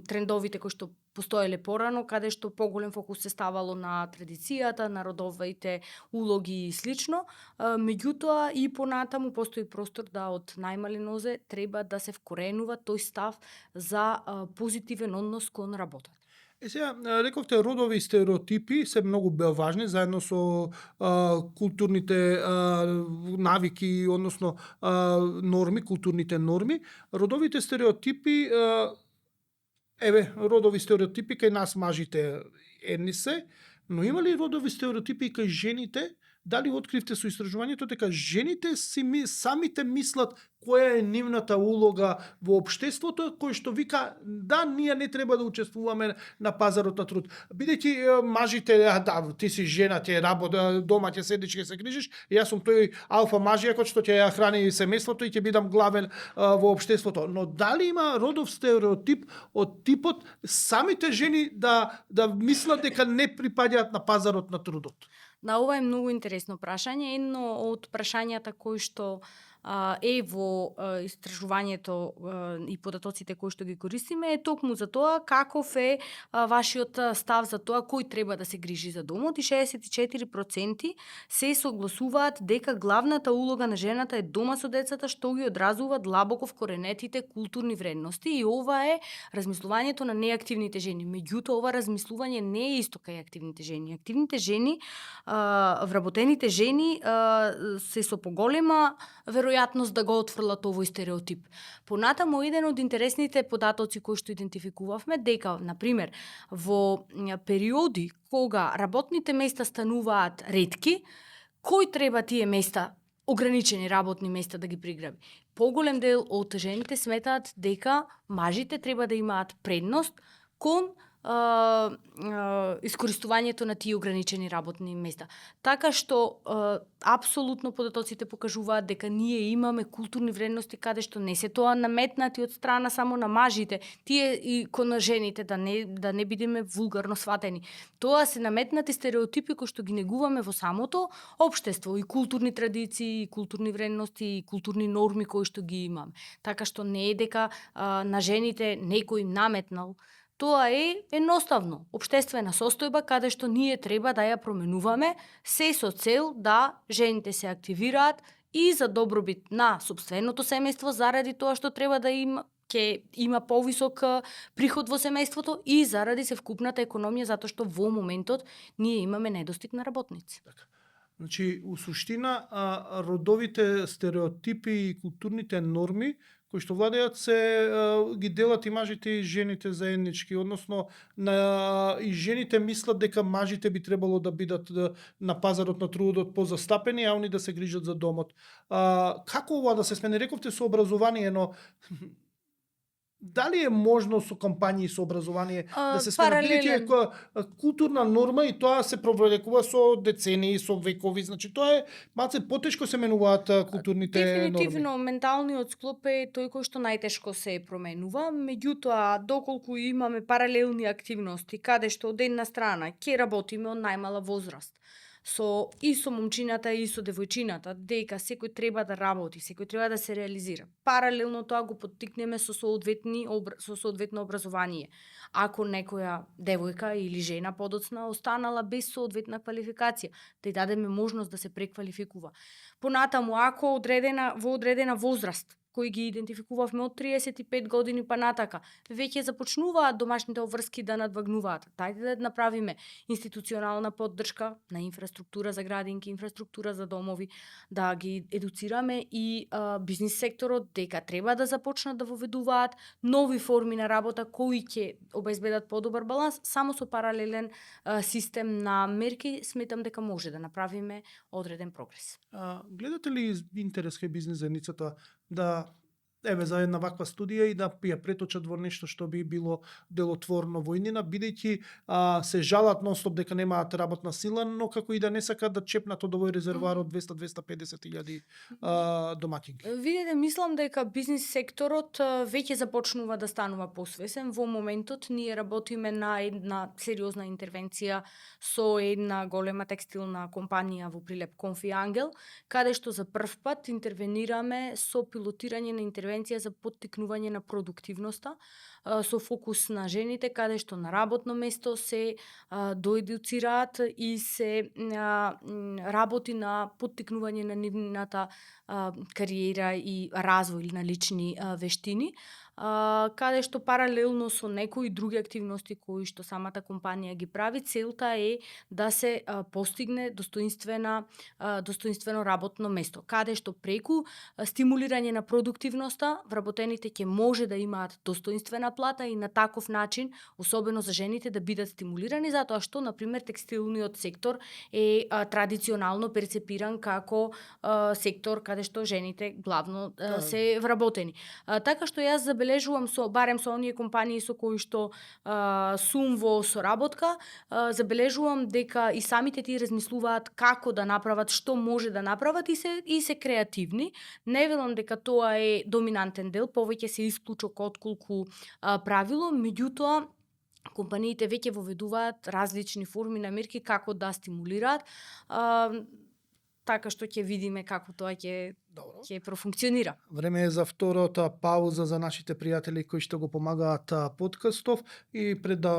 Speaker 2: трендовите кои што постоеле порано, каде што поголем фокус се ставало на традицијата, на родовите улоги и слично. Меѓутоа и понатаму постои простор да од најмали нозе треба да се вкоренува тој став за позитивен однос кон работата.
Speaker 1: Сега, рековте родови стереотипи се многу важни, заедно со културните навики, односно норми, културните норми. Родовите стереотипи родови стереотипи кај нас мажите едни се, но има ли родови стереотипи кај жените? Дали откривте со истражувањето дека жените самите мислат која е нивната улога во општеството, кој што вика да, ние не треба да учествуваме на пазарот на труд. Бидејќи мажите, да, ти си жена, ти работа, дома ќе седиш, ќе се грижиш, јас сум тој алфа мажијакот што ќе ја храни семејството и ќе бидам главен во општеството. Но дали има родов стереотип од типот самите жени да мислат дека не припаѓаат на пазарот на трудот?
Speaker 2: Да, ова е многу интересно прашање. Едно од прашањата кои што е во истражувањето и податоците кои што ги користиме е токму за тоа каков е вашиот став за тоа кој треба да се грижи за домот, и 64% се согласуваат дека главната улога на жената е дома со децата, што ги одразува длабоко вкоренетите културни вредности, и ова е размислувањето на неактивните жени. Меѓутоа ова размислување не е исто кај активните жени. Активните жени, вработените жени се со поголема веројатност да го отфрлат овој стереотип. Понатаму еден од интересните податоци кои што идентификувавме дека, например, во периоди кога работните места стануваат ретки, кој треба тие места, ограничени работни места, да ги приграби? Поголем дел од жените сметаат дека мажите треба да имаат предност кон искористувањето на тие ограничени работни места. Така што апсолутно податоците покажуваат дека ние имаме културни вредности каде што не се тоа наметнати од страна само на мажите, тие и кон жените, да не бидеме вулгарно сватени. Тоа се наметнати стереотипи кои што ги негуваме во самото општество, и културни традиции, и културни вредности, и културни норми кои што ги имаме. Така што не е дека на жените некој им наметнал. Тоа е едноставно општествена состојба каде што ние треба да ја променуваме, се со цел да жените се активираат и за добробит на сопственото семејство, заради тоа што треба да им ќе има повисок приход во семејството и заради севкупната економија затоа што во моментот ние имаме недостиг на работници.
Speaker 1: Така. Значи, у суштина, родовите стереотипи и културните норми кои што владеат ги делат и мажите и жените заеднички, односно и жените мислат дека мажите би требало да бидат на пазарот на трудот позастапени, а они да се грижат за домот. Како ова да се смени? Рековте со образование, но дали е можно со кампањи со образование да се смени? Бидејќи е културна норма и тоа се провлекува со децении, со векови, значи тоа е малце потешко се менуваат културните
Speaker 2: Дефинитивно,
Speaker 1: норми.
Speaker 2: менталниот склоп е тој кој што најтешко се променува, меѓутоа, доколку имаме паралелни активности, каде што од една страна ќе работиме од најмала возраст, со момчината и со девојчината, дека секој треба да работи, секој треба да се реализира. Паралелно тоа го поттикнеме со соодветно образование. Ако некоја девојка или жена подоцна останала без соодветна квалификација, да ја дадеме можност да се преквалификува. Понатаму, ако во одредена возраст, кои ги идентификувавме од 35 години па натака, веќе започнуваат домашните обврски да надвагнуваат. Дајте да направиме институционална поддршка на инфраструктура за градинки, инфраструктура за домови, да ги едуцираме и бизнис секторот дека треба да започнат да воведуваат нови форми на работа кои ќе обезбедат подобар баланс. Само со паралелен систем на мерки сметам дека може да направиме одреден прогрес.
Speaker 1: Гледате ли интерес кај бизнис заедницата да за една ваква студија и да ја преточат во нешто што би било делотворно во иднина, бидејќи се жалат нонстоп дека немаат работна сила, но како и да не сакат да чепнат од овој резервоар од 200-250 илјади домаќинки.
Speaker 2: Видете, мислам дека бизнис секторот веќе започнува да станува посвесен. Во моментот ние работиме на една сериозна интервенција со една голема текстилна компанија во Прилеп, Конфи Ангел, каде што за прв пат интервенираме со пилотирање на интервенција за поттикнување на продуктивноста, со фокус на жените, каде што на работно место се доедуцираат и се работи на поттикнување на нивната кариера и развој на лични вештини, каде што паралелно со некои други активности кои што самата компанија ги прави, целта е да се постигне достоинствено работно место, каде што преку стимулирање на продуктивноста вработените ќе може да имаат достоинствена плата и на таков начин, особено за жените, да бидат стимулирани, затоа што, например, текстилниот сектор е традиционално перцепиран како сектор каде што жените главно се вработени. Така што јас забележувам барем со оние компании со кои што сум во соработка, забележувам дека и самите тие размислуваат како да направат, што може да направат и се креативни. Не велам дека тоа е доминантен дел, повеќе се исклучок отколку правило, меѓутоа компаниите веќе воведуваат различни форми на мерки како да стимулираат, така што ќе видиме како тоа ќе профункционира.
Speaker 1: Време е за втората пауза за нашите пријатели кои што го помагаат подкастов и пред да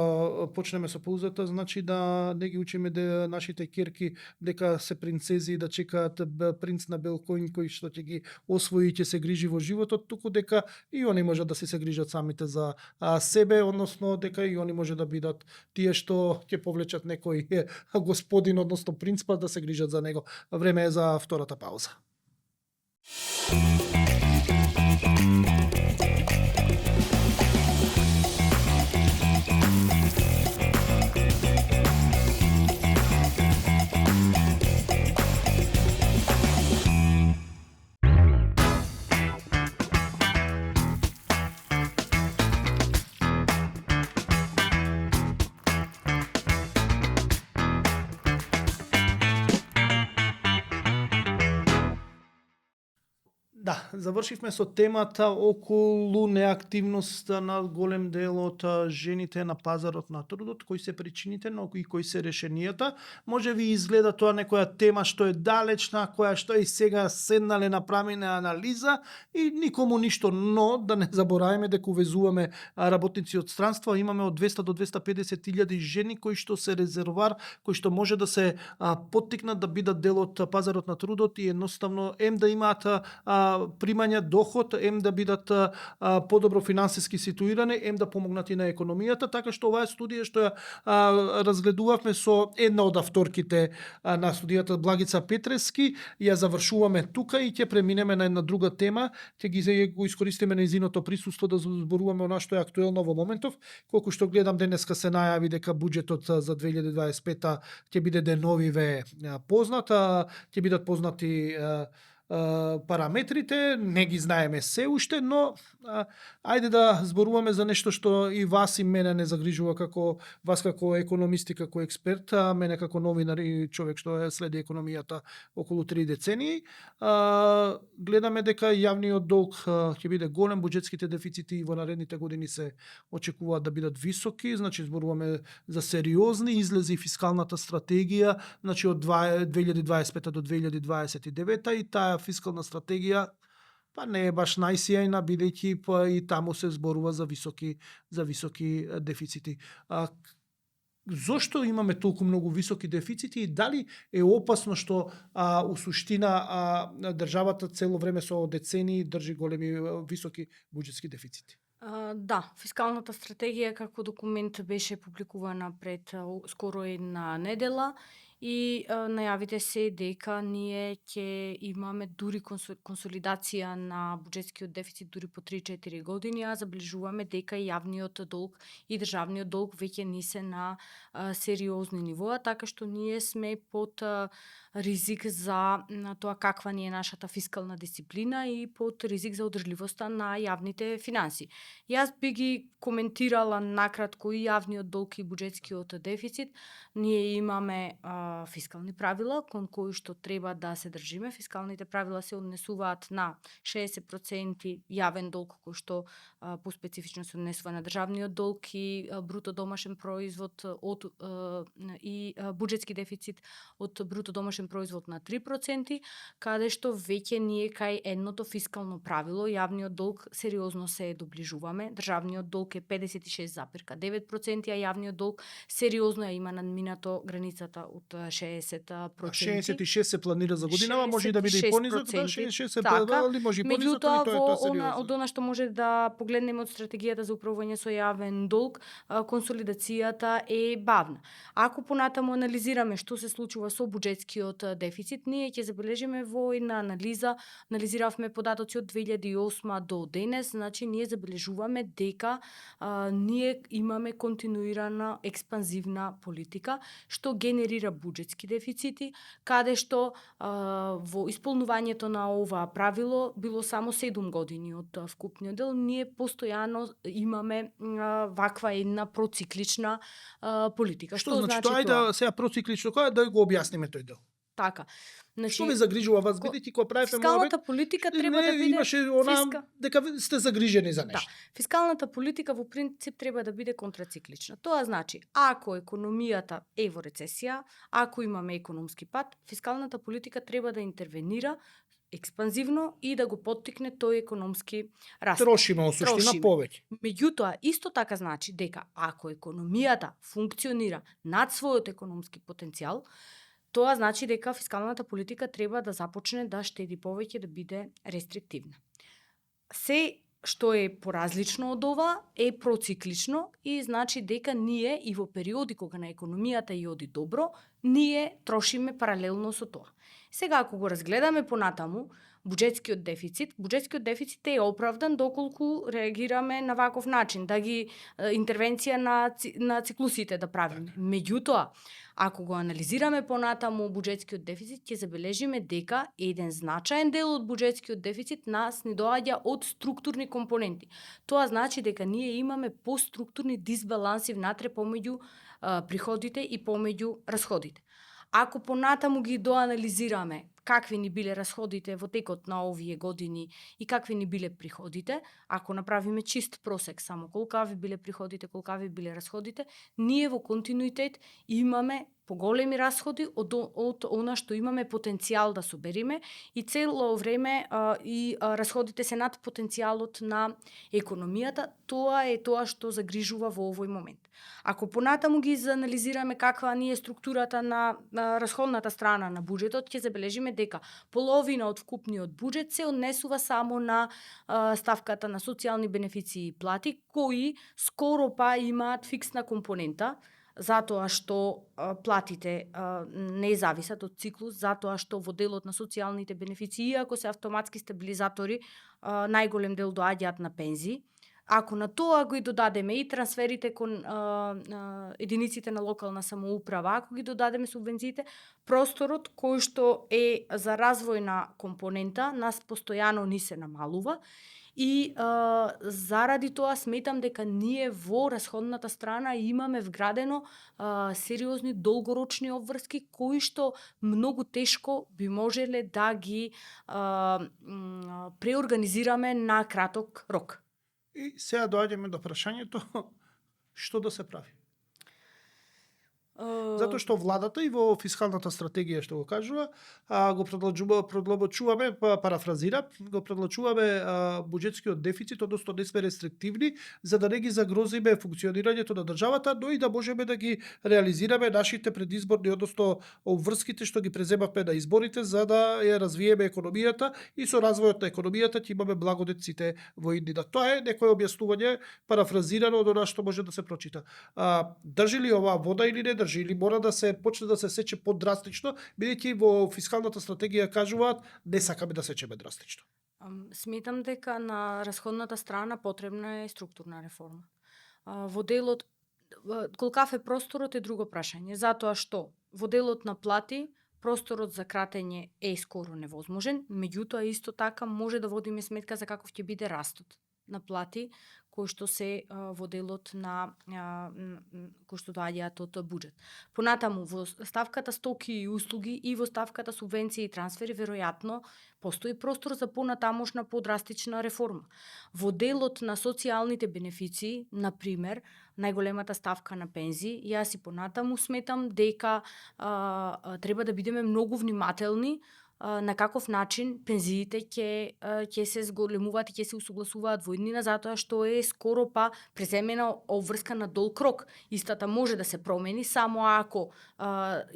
Speaker 1: почнеме со паузата, значи да не ги учиме нашите ќерки дека се принцези и да чекаат принц на бел коњ кој што ќе ги освои и ќе се грижи во животот, туку дека и они можат да се грижат самите за себе, односно дека и они може да бидат тие што ќе повлечат некој господин, односно принц, па да се грижат за него. Време е за втората пауза. Да, завршивме со темата околу неактивноста на голем дел од жените на пазарот на трудот, кои се причините, но и кои се решенијата. Може ви изгледа тоа некоја тема што е далечна, која што и сега седнале направиме анализа и никому ништо, но да не забораваме дека увезуваме работници од странство, имаме од 200 до 250 илјади жени кои што се резервар, кои што може да се поттикнат да бидат дел од пазарот на трудот и едноставно да имаат примања доход, да бидат подобро финансиски ситуирани, да помогнат и на економијата, така што оваа студија што ја разгледувавме со една од авторките на студијата Благица Петрески, ја завршуваме тука и ќе преминеме на една друга тема, ќе го искористиме нејзиното присуство да зборуваме о што е актуелно во моментов, колку што гледам денеска се најави дека буџетот за 2025 ќе биде деновиве познат, ќе бидат познати параметрите, не ги знаеме се уште, но ајде да зборуваме за нешто што и вас и мене не загрижува како вас како економист и како експерт, мене како новинар и човек што следи економијата околу 3 децении. Гледаме дека јавниот долг ќе биде голем, буџетските дефицити во наредните години се очекуваат да бидат високи, значи зборуваме за сериозни излези фискалната стратегија, значи од 2025 до 2029 и таа фискална стратегија не е баш најсијајна, бидејќи и таму се зборува за високи дефицити. Зошто имаме толку многу високи дефицити и дали е опасно што у суштина државата цело време со децении држи големи високи буџетски дефицити?
Speaker 2: Да, фискалната стратегија како документ беше публикувана пред скоро една недела и најавите се дека ние ќе имаме дури консолидација на буџетскиот дефицит дури по 3-4 години, а заближуваме дека и јавниот долг и државниот долг веќе не се на сериозни нивоа, така што ние сме под ризик за тоа каква ни е нашата фискална дисциплина и под ризик за одржливоста на јавните финанси. Јас би ги коментирала накратко и јавниот долг и буџетскиот дефицит. Ние имаме фискални правила кон кои што треба да се држиме. Фискалните правила се однесуваат на 60% јавен долг кој што поспецифично се однесува на државниот долг и бруто домашен производ и буџетски дефицит од бруто домашен производ на 3%, каде што веќе ние кај едното фискално правило, јавниот долг сериозно се доближуваме. Државниот долг е 56,9%, а јавниот долг сериозно ја има надминато границата од 60%.
Speaker 1: 66 се планира за годинава, може и да биде и понизок, да, 66 се планира, може и понизок,
Speaker 2: меѓутоа,
Speaker 1: али тоа е сериозно.
Speaker 2: од она што може да погледнеме од стратегијата за управување со јавен долг, консолидацијата е бавна. Ако понатаму анализираме што се случува со буџетскиот дефицит, ние ќе забележиме во една анализиравме податоци од 2008 до денес, значи ние забележуваме дека ние имаме континуирана експанзивна политика што генерира буџетски дефицити, каде што во исполнувањето на ова правило било само 7 години од вкупниот дел, ние постојано имаме ваква една проциклична политика.
Speaker 1: Што значи тоа? Ајде сега проциклично, да го објасниме тој дел.
Speaker 2: Така. Значи,
Speaker 1: што ве загрижува вас, бидејќи кога правите
Speaker 2: фискалната политика треба да биде
Speaker 1: имаше дека сте загрижени за нешто.
Speaker 2: Да. Фискалната политика во принцип треба да биде контрациклична. Тоа значи, ако економијата е во рецесија, ако имаме економски пад, фискалната политика треба да интервенира експанзивно и да го поттикне тој економски раст.
Speaker 1: Трошиме во суштина повеќе.
Speaker 2: Меѓутоа, исто така значи дека ако економијата функционира над својот економски потенцијал, тоа значи дека фискалната политика треба да започне да штеди повеќе, да биде рестриктивна. Се што е поразлично од ова е проциклично и значи дека ние и во периоди кога на економијата ја оди добро, ние трошиме паралелно со тоа. Сега ако го разгледаме понатаму, буџетскиот дефицит е оправдан доколку реагираме на ваков начин, да ги интервенција на циклусите да правиме. Меѓутоа, ако го анализираме понатаму буџетскиот дефицит, ќе забележиме дека еден значаен дел од буџетскиот дефицит нас ни доаѓа од структурни компоненти. Тоа значи дека ние имаме поструктурни дисбаланси внатре помеѓу приходите и помеѓу расходите. Ако понатаму ги доанализираме какви ни биле расходите во текот на овие години и какви ни биле приходите, ако направиме чист просек само колкави биле приходите, колкави биле расходите, ние во континуитет имаме поголеми расходи од она што имаме потенцијал да собериме и цело време расходите се над потенцијалот на економијата. Тоа е тоа што загрижува во овој момент. Ако понатаму ги анализираме каква ни е структурата на расходната страна на буџетот, ќе забележиме дека половина од вкупниот буџет се однесува само на ставката на социјални бенефиции и плати, кои скоро па имаат фиксна компонента, затоа што платите не зависат од циклус, затоа што во делот на социјалните бенефиции, иако се автоматски стабилизатори, најголем дел доаѓаат на пензии. Ако на тоа го додадеме и трансферите кон единиците на локална самоуправа, ако ги додадеме субвенциите, просторот кој што е за развојна компонента нас постојано ни се намалува. И заради тоа сметам дека ние во расходната страна имаме вградено сериозни долгорочни обврски кои што многу тешко би можеле да ги преорганизираме на краток рок.
Speaker 1: И сега доаѓаме до прашањето што да се прави. Затоа што владата и во фискалната стратегија што го кажува, го продлабочуваме, парафразира, го продлачуваме буџетскиот дефицит, односно не сме рестриктивни, за да не ги загрозиме функционирањето на државата, но и да можеме да ги реализираме нашите предизборни, односно обврските што ги преземавме на изборите, за да ја развиеме економијата и со развојот на економијата ќе имаме благодет сите во иднина. Тоа е некое објаснување парафразирано од она што може да се прочита. Држи ли оваа вода или не држи? Или мора да се почне да се сече подрастично, бидејќи во фискалната стратегија кажуваат не сакаме да сечеме драстично.
Speaker 2: Сметам дека на расходната страна потребна е структурна реформа. Во делот колкав е просторот е друго прашање, затоа што во делот на плати просторот за кратење е скоро невозможен, меѓутоа исто така може да водиме сметка за каков ќе биде растот на плати кои што се во делот на кои што доаѓаат од буџет. Понатаму во ставката стоки и услуги и во ставката субвенции и трансфери веројатно постои простор за понатамошна подрастична реформа. Во делот на социјалните бенефиции, на пример, најголемата ставка на пензии, јас и понатаму сметам дека треба да бидеме многу внимателни на каков начин пензиите ќе се зголемуваат и ќе се усогласуваат во иднина, затоа што е скоро па преземена обврска на долг рок. Истата може да се промени само ако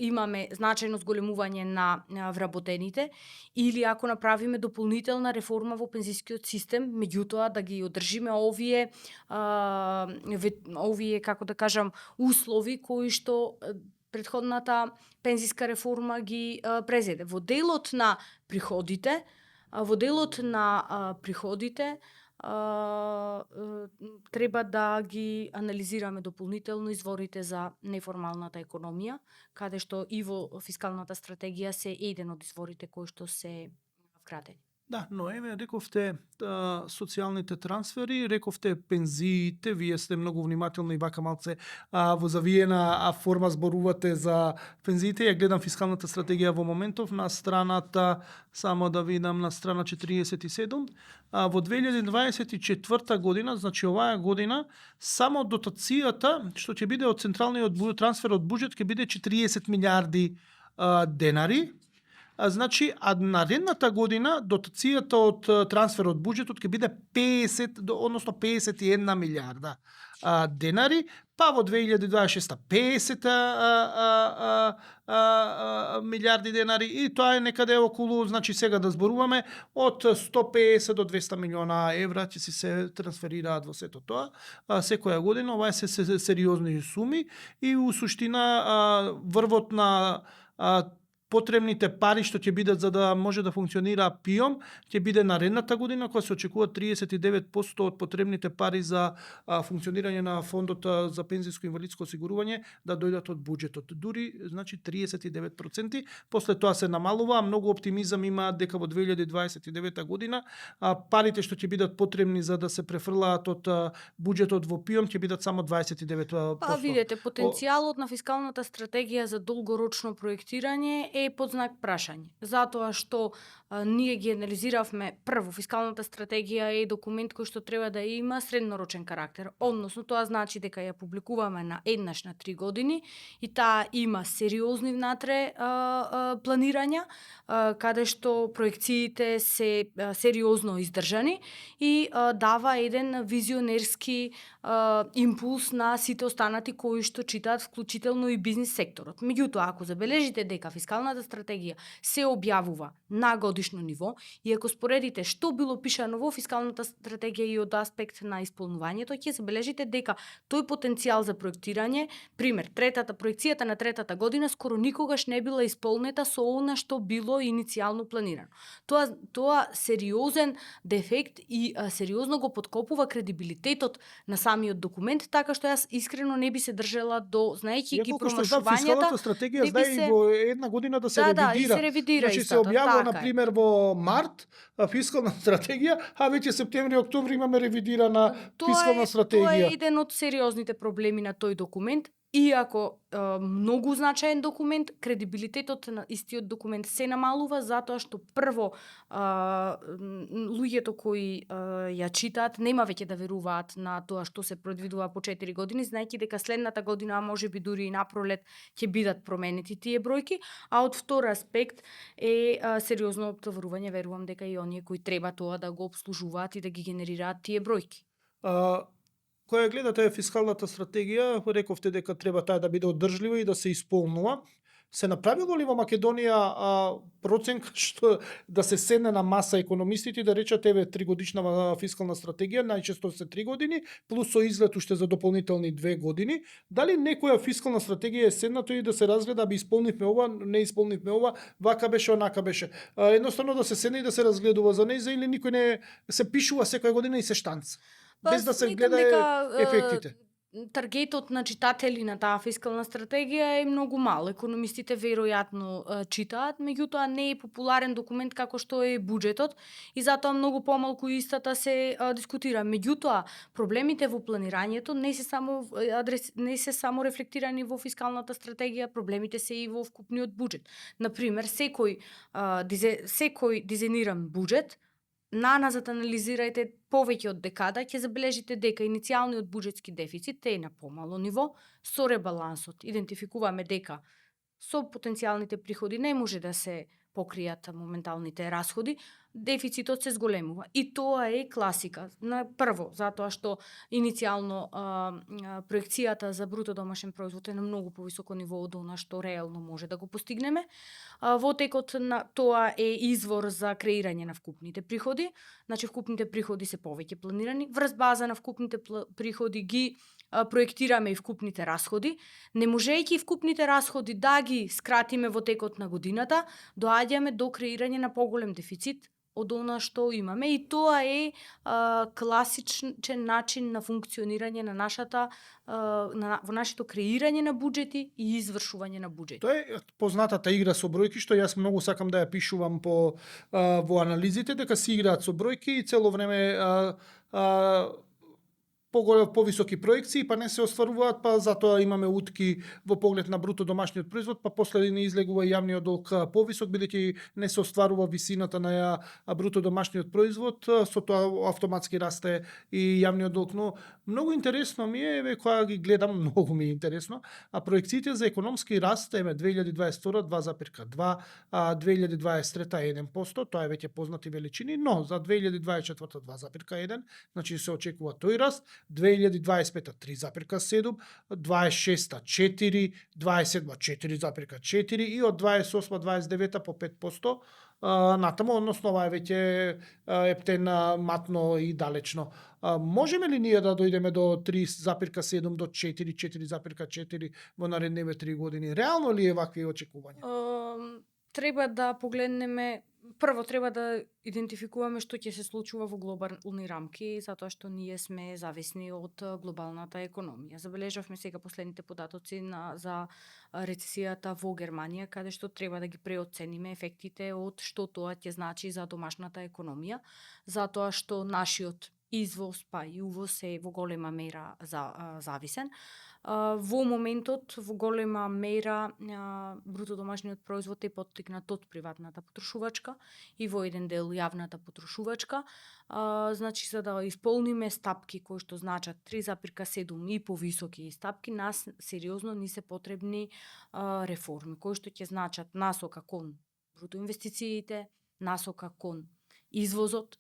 Speaker 2: имаме значајно зголемување на вработените или ако направиме дополнителна реформа во пензискиот систем, меѓутоа да ги одржиме овие како да кажам услови кои што претходната пензиска реформа ги презеде. Во делот на приходите треба да ги анализираме дополнително изворите за неформалната економија, каде што и во фискалната стратегија се еден од изворите кои што се вградени.
Speaker 1: Да, но еве рековте социјалните трансфери, рековте пензиите, вие сте многу внимателни и вака малце во завиена форма зборувате за пензиите. Ја гледам фискалната стратегија во моментов на страната, само да видам на страна 47. Во 2024 година, значи оваа година, само дотацијата што ќе биде од централниот трансфер од буџет ќе биде 40 милиарди денари. Значи, наредната година дотацијата од трансфер од буџетот ќе биде 51 милиарда денари, па во 2026 50 милиарди денари и тоа е некаде околу, значи сега да зборуваме, од 150 до 200 милиона евра ќе се трансферираат во сето тоа секоја година. Ова се сериозни суми и у суштина врвот на потребните пари што ќе бидат за да може да функционира ПИОМ, ќе биде наредната година кога се очекува 39% од потребните пари за функционирање на фондот за пензиско и инвалидско осигурување да дојдат од буџетот. Дури, значи 39%, после тоа се намалува, а многу оптимизам има дека во 2029 година парите што ќе бидат потребни за да се префрлаат од буџетот во ПИОМ ќе бидат само 29%.
Speaker 2: Па видете, потенцијалот на фискалната стратегија за долгорочно проектирање е под знак прашање. Затоа што ние ги анализиравме прво, фискалната стратегија е документ кој што треба да има среднорочен карактер, односно тоа значи дека ја публикуваме на еднаш на 3 години и таа има сериозни внатре планирања, каде што проекциите се сериозно издржани и дава еден визионерски импулс на сите останати кои што читаат, вклучително и бизнис секторот. Меѓутоа, ако забележите дека фискалната стратегија се објавува на годишно ниво и ако споредите што било пишано во фискалната стратегија и од аспект на исполнувањето, ќе забележите дека тој потенцијал за проектирање, пример, проекцијата на третата година скоро никогаш не била исполнета со она што било иницијално планирано. Тоа сериозен дефект и сериозно го подкопува кредибилитетот на самиот документ, така што јас искрено не би се држала до, знаејќи ги промашувањата,
Speaker 1: фискалната стратегија
Speaker 2: не би
Speaker 1: знае и во една година да се
Speaker 2: Да, и
Speaker 1: ревидира.
Speaker 2: се ревидира
Speaker 1: Значи се
Speaker 2: истото,
Speaker 1: објавува
Speaker 2: така
Speaker 1: на
Speaker 2: е.
Speaker 1: пример во март фискална стратегија, а веќе септември, октомври имаме ревидирана фискална
Speaker 2: Тоа
Speaker 1: стратегија.
Speaker 2: е еден од сериозните проблеми на тој документ. Иако многу значаен документ, кредибилитетот на истиот документ се намалува затоа што прво луѓето кои ја читаат нема веќе да веруваат на тоа што се предвидува по 4 години, знаејќи дека следната година, а можеби дури и на пролет, ќе бидат променети тие бројки, а од втор аспект е сериозно оптоварување, верувам дека и оние кои треба тоа да го обслужуваат и да ги генерираат тие бројки.
Speaker 1: Која гледате фискалната стратегија, рековте дека треба таа да биде одржлива и да се исполнува. Се направило ли во Македонија проценка што да се седне на маса економистите и да речат еве 3-годишна фискална стратегија, најчесто се 3 години, плюс со изглед уште за дополнителни 2 години. Дали некоја фискална стратегија е седнато и да се разгледа, би исполнивме ова, не исполнивме ова, вака беше, онака беше. Едноставно да се седне и да се разгледува за неја или никој не се пишува секоја година и се штанца. Без да се
Speaker 2: Сметам
Speaker 1: гледа
Speaker 2: дека,
Speaker 1: ефектите.
Speaker 2: Таргетот на читатели на таа фискална стратегија е многу мал. Економистите веројатно читаат, меѓутоа не е популарен документ како што е буџетот и затоа многу помалку истата се дискутира. Меѓутоа, проблемите во планирањето не се само рефлектирани во фискалната стратегија, проблемите се и во вкупниот буџет. Например, секој дизајниран буџет, наназад анализирајте повеќе од декада, ќе забележите дека иницијалниот буџетски дефицит е на помало ниво, со ребалансот идентификуваме дека со потенцијалните приходи не може да се покријат моменталните расходи, дефицитот се зголемува. И тоа е класика. На прво, затоа што иницијално проекцијата за бруто домашен производ е на многу повисоко ниво од она што реално може да го постигнеме. Во текот на тоа е извор за креирање на вкупните приходи. Значи, вкупните приходи се повеќе планирани. Врз база на вкупните приходи ги проектираме и вкупните расходи. Не можејќи вкупните расходи да ги скратиме во текот на годината, доаѓаме до креирање на поголем дефицит од она што имаме и тоа е класичен начин на функционирање на во нашето креирање на буџети и извршување на буџети.
Speaker 1: Тоа е познатата игра со бројки, што јас многу сакам да ја пишувам во анализите, дека се играат со бројки и цело време повисоки проекции, па не се остваруваат, па затоа имаме утки во поглед на бруто домашниот производ, па после не излегува јавниот долг повисок, бидејќи не се остварува висината на бруто домашниот производ, со тоа автоматски расте и јавниот долг. Но многу интересно ми е, еве кога ги гледам, многу ми е интересно, проекциите за економски раст, еве 2022 2,2, 2023 1%, тоа е веќе познати величини, но за 2024 2,1, значи се очекува тој раст. 2025 3,7, 26 4, 27 4,4 и од 28-29 по 5% натаму, односно ова е веќе ептен матно и далечно. Можеме ли ние да дојдеме до 3,7 до 4, 4,4 во наредниве 3 години? Реално ли е вакви очекувања?
Speaker 2: Треба да погледнеме. Прво треба да идентификуваме што ќе се случува во глобални рамки, затоа што ние сме зависни од глобалната економија. Забележавме сега последните податоци за рецесијата во Германија, каде што треба да ги преоцениме ефектите од што тоа ќе значи за домашната економија, затоа што нашиот извоз па и увоз е во голема мера зависен. Во моментот во голема мера бруто домашниот производ е поттикнат од приватната потрошувачка и во еден дел јавната потрошувачка. Значи за да исполниме стапки кои што значат 3,7 и повисоки стапки, нас сериозно ни се потребни реформи кои што ќе значат насока кон бруто инвестициите, насока кон извозот.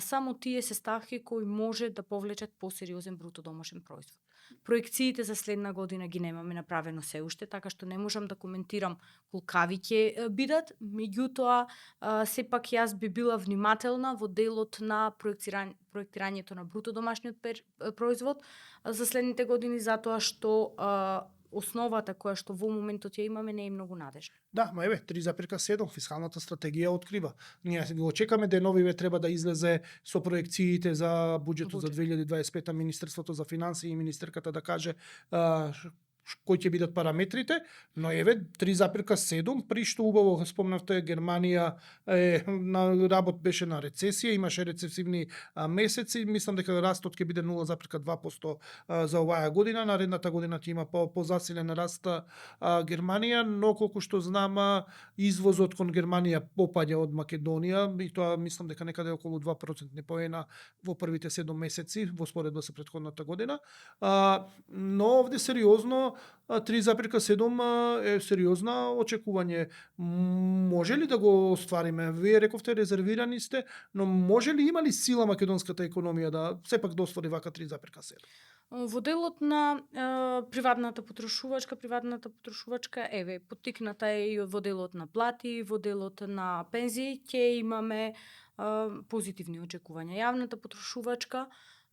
Speaker 2: Само тие се ставки кои може да повлечат посериозен бруто домашен производ. Проекциите за следна година ги немаме направено се уште, така што не можам да коментирам колкави ќе бидат, меѓутоа сепак јас би била внимателна во делот на проектирањето на бруто домашниот производ за следните години, затоа што основата која што во моментот ја имаме не е многу надежна.
Speaker 1: Да, ма еве 3,7 фискалната стратегија открива. Ние го чекаме деновиве треба да излезе со проекциите за буџетот за 2025 Министерството за финансии и министерката да каже кои ќе бидат параметрите, но еве 3,7 при што убаво спомнавте Германија на работ беше на рецесија, имаше рецесивни месеци, мислам дека растот ќе биде 0,2% за оваа година, наредната година ќе има позасилен раст Германија, но колку што знам извозот кон Германија попаѓа од Македонија и тоа мислам дека некаде околу 2% поена во првите 7 месеци во споредба со претходната година. Но овде сериозно 3,7 е сериозна очекување. Може ли да го оствариме? Вие рековте резервирани сте, но може ли има ли сила македонската економија да сепак да оствари вака 3,7?
Speaker 2: Во делот на приватната потрошувачка еве поттикната е и во делот на плати, во делот на пензии ќе имаме позитивни очекувања. Јавната потрошувачка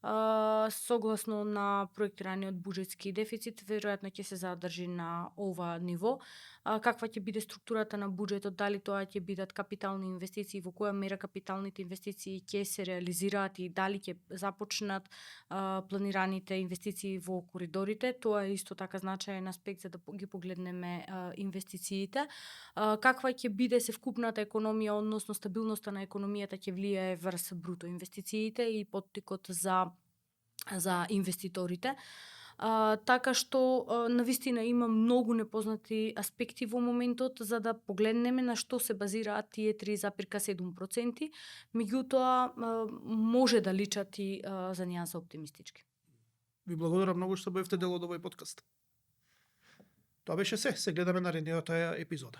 Speaker 2: согласно на проектираниот буџетски дефицит, веројатно ќе се задржи на ова ниво. Каква ќе биде структурата на буџетот, дали тоа ќе бидат капитални инвестиции, во која мера капиталните инвестиции ќе се реализираат и дали ќе започнат планираните инвестиции во коридорите, тоа е исто така значаен аспект за да ги погледнеме инвестициите. Каква ќе биде севкупната економија, односно стабилноста на економијата ќе влијае врз бруто инвестициите и поттикот за инвеститорите. Така што навистина има многу непознати аспекти во моментот за да погледнеме на што се базираат тие 3,7%, меѓутоа може да личат и за нијанса оптимистички.
Speaker 1: Ви благодарам многу што бевте дел од овој подкаст. Тоа беше се гледаме наредниот епизода.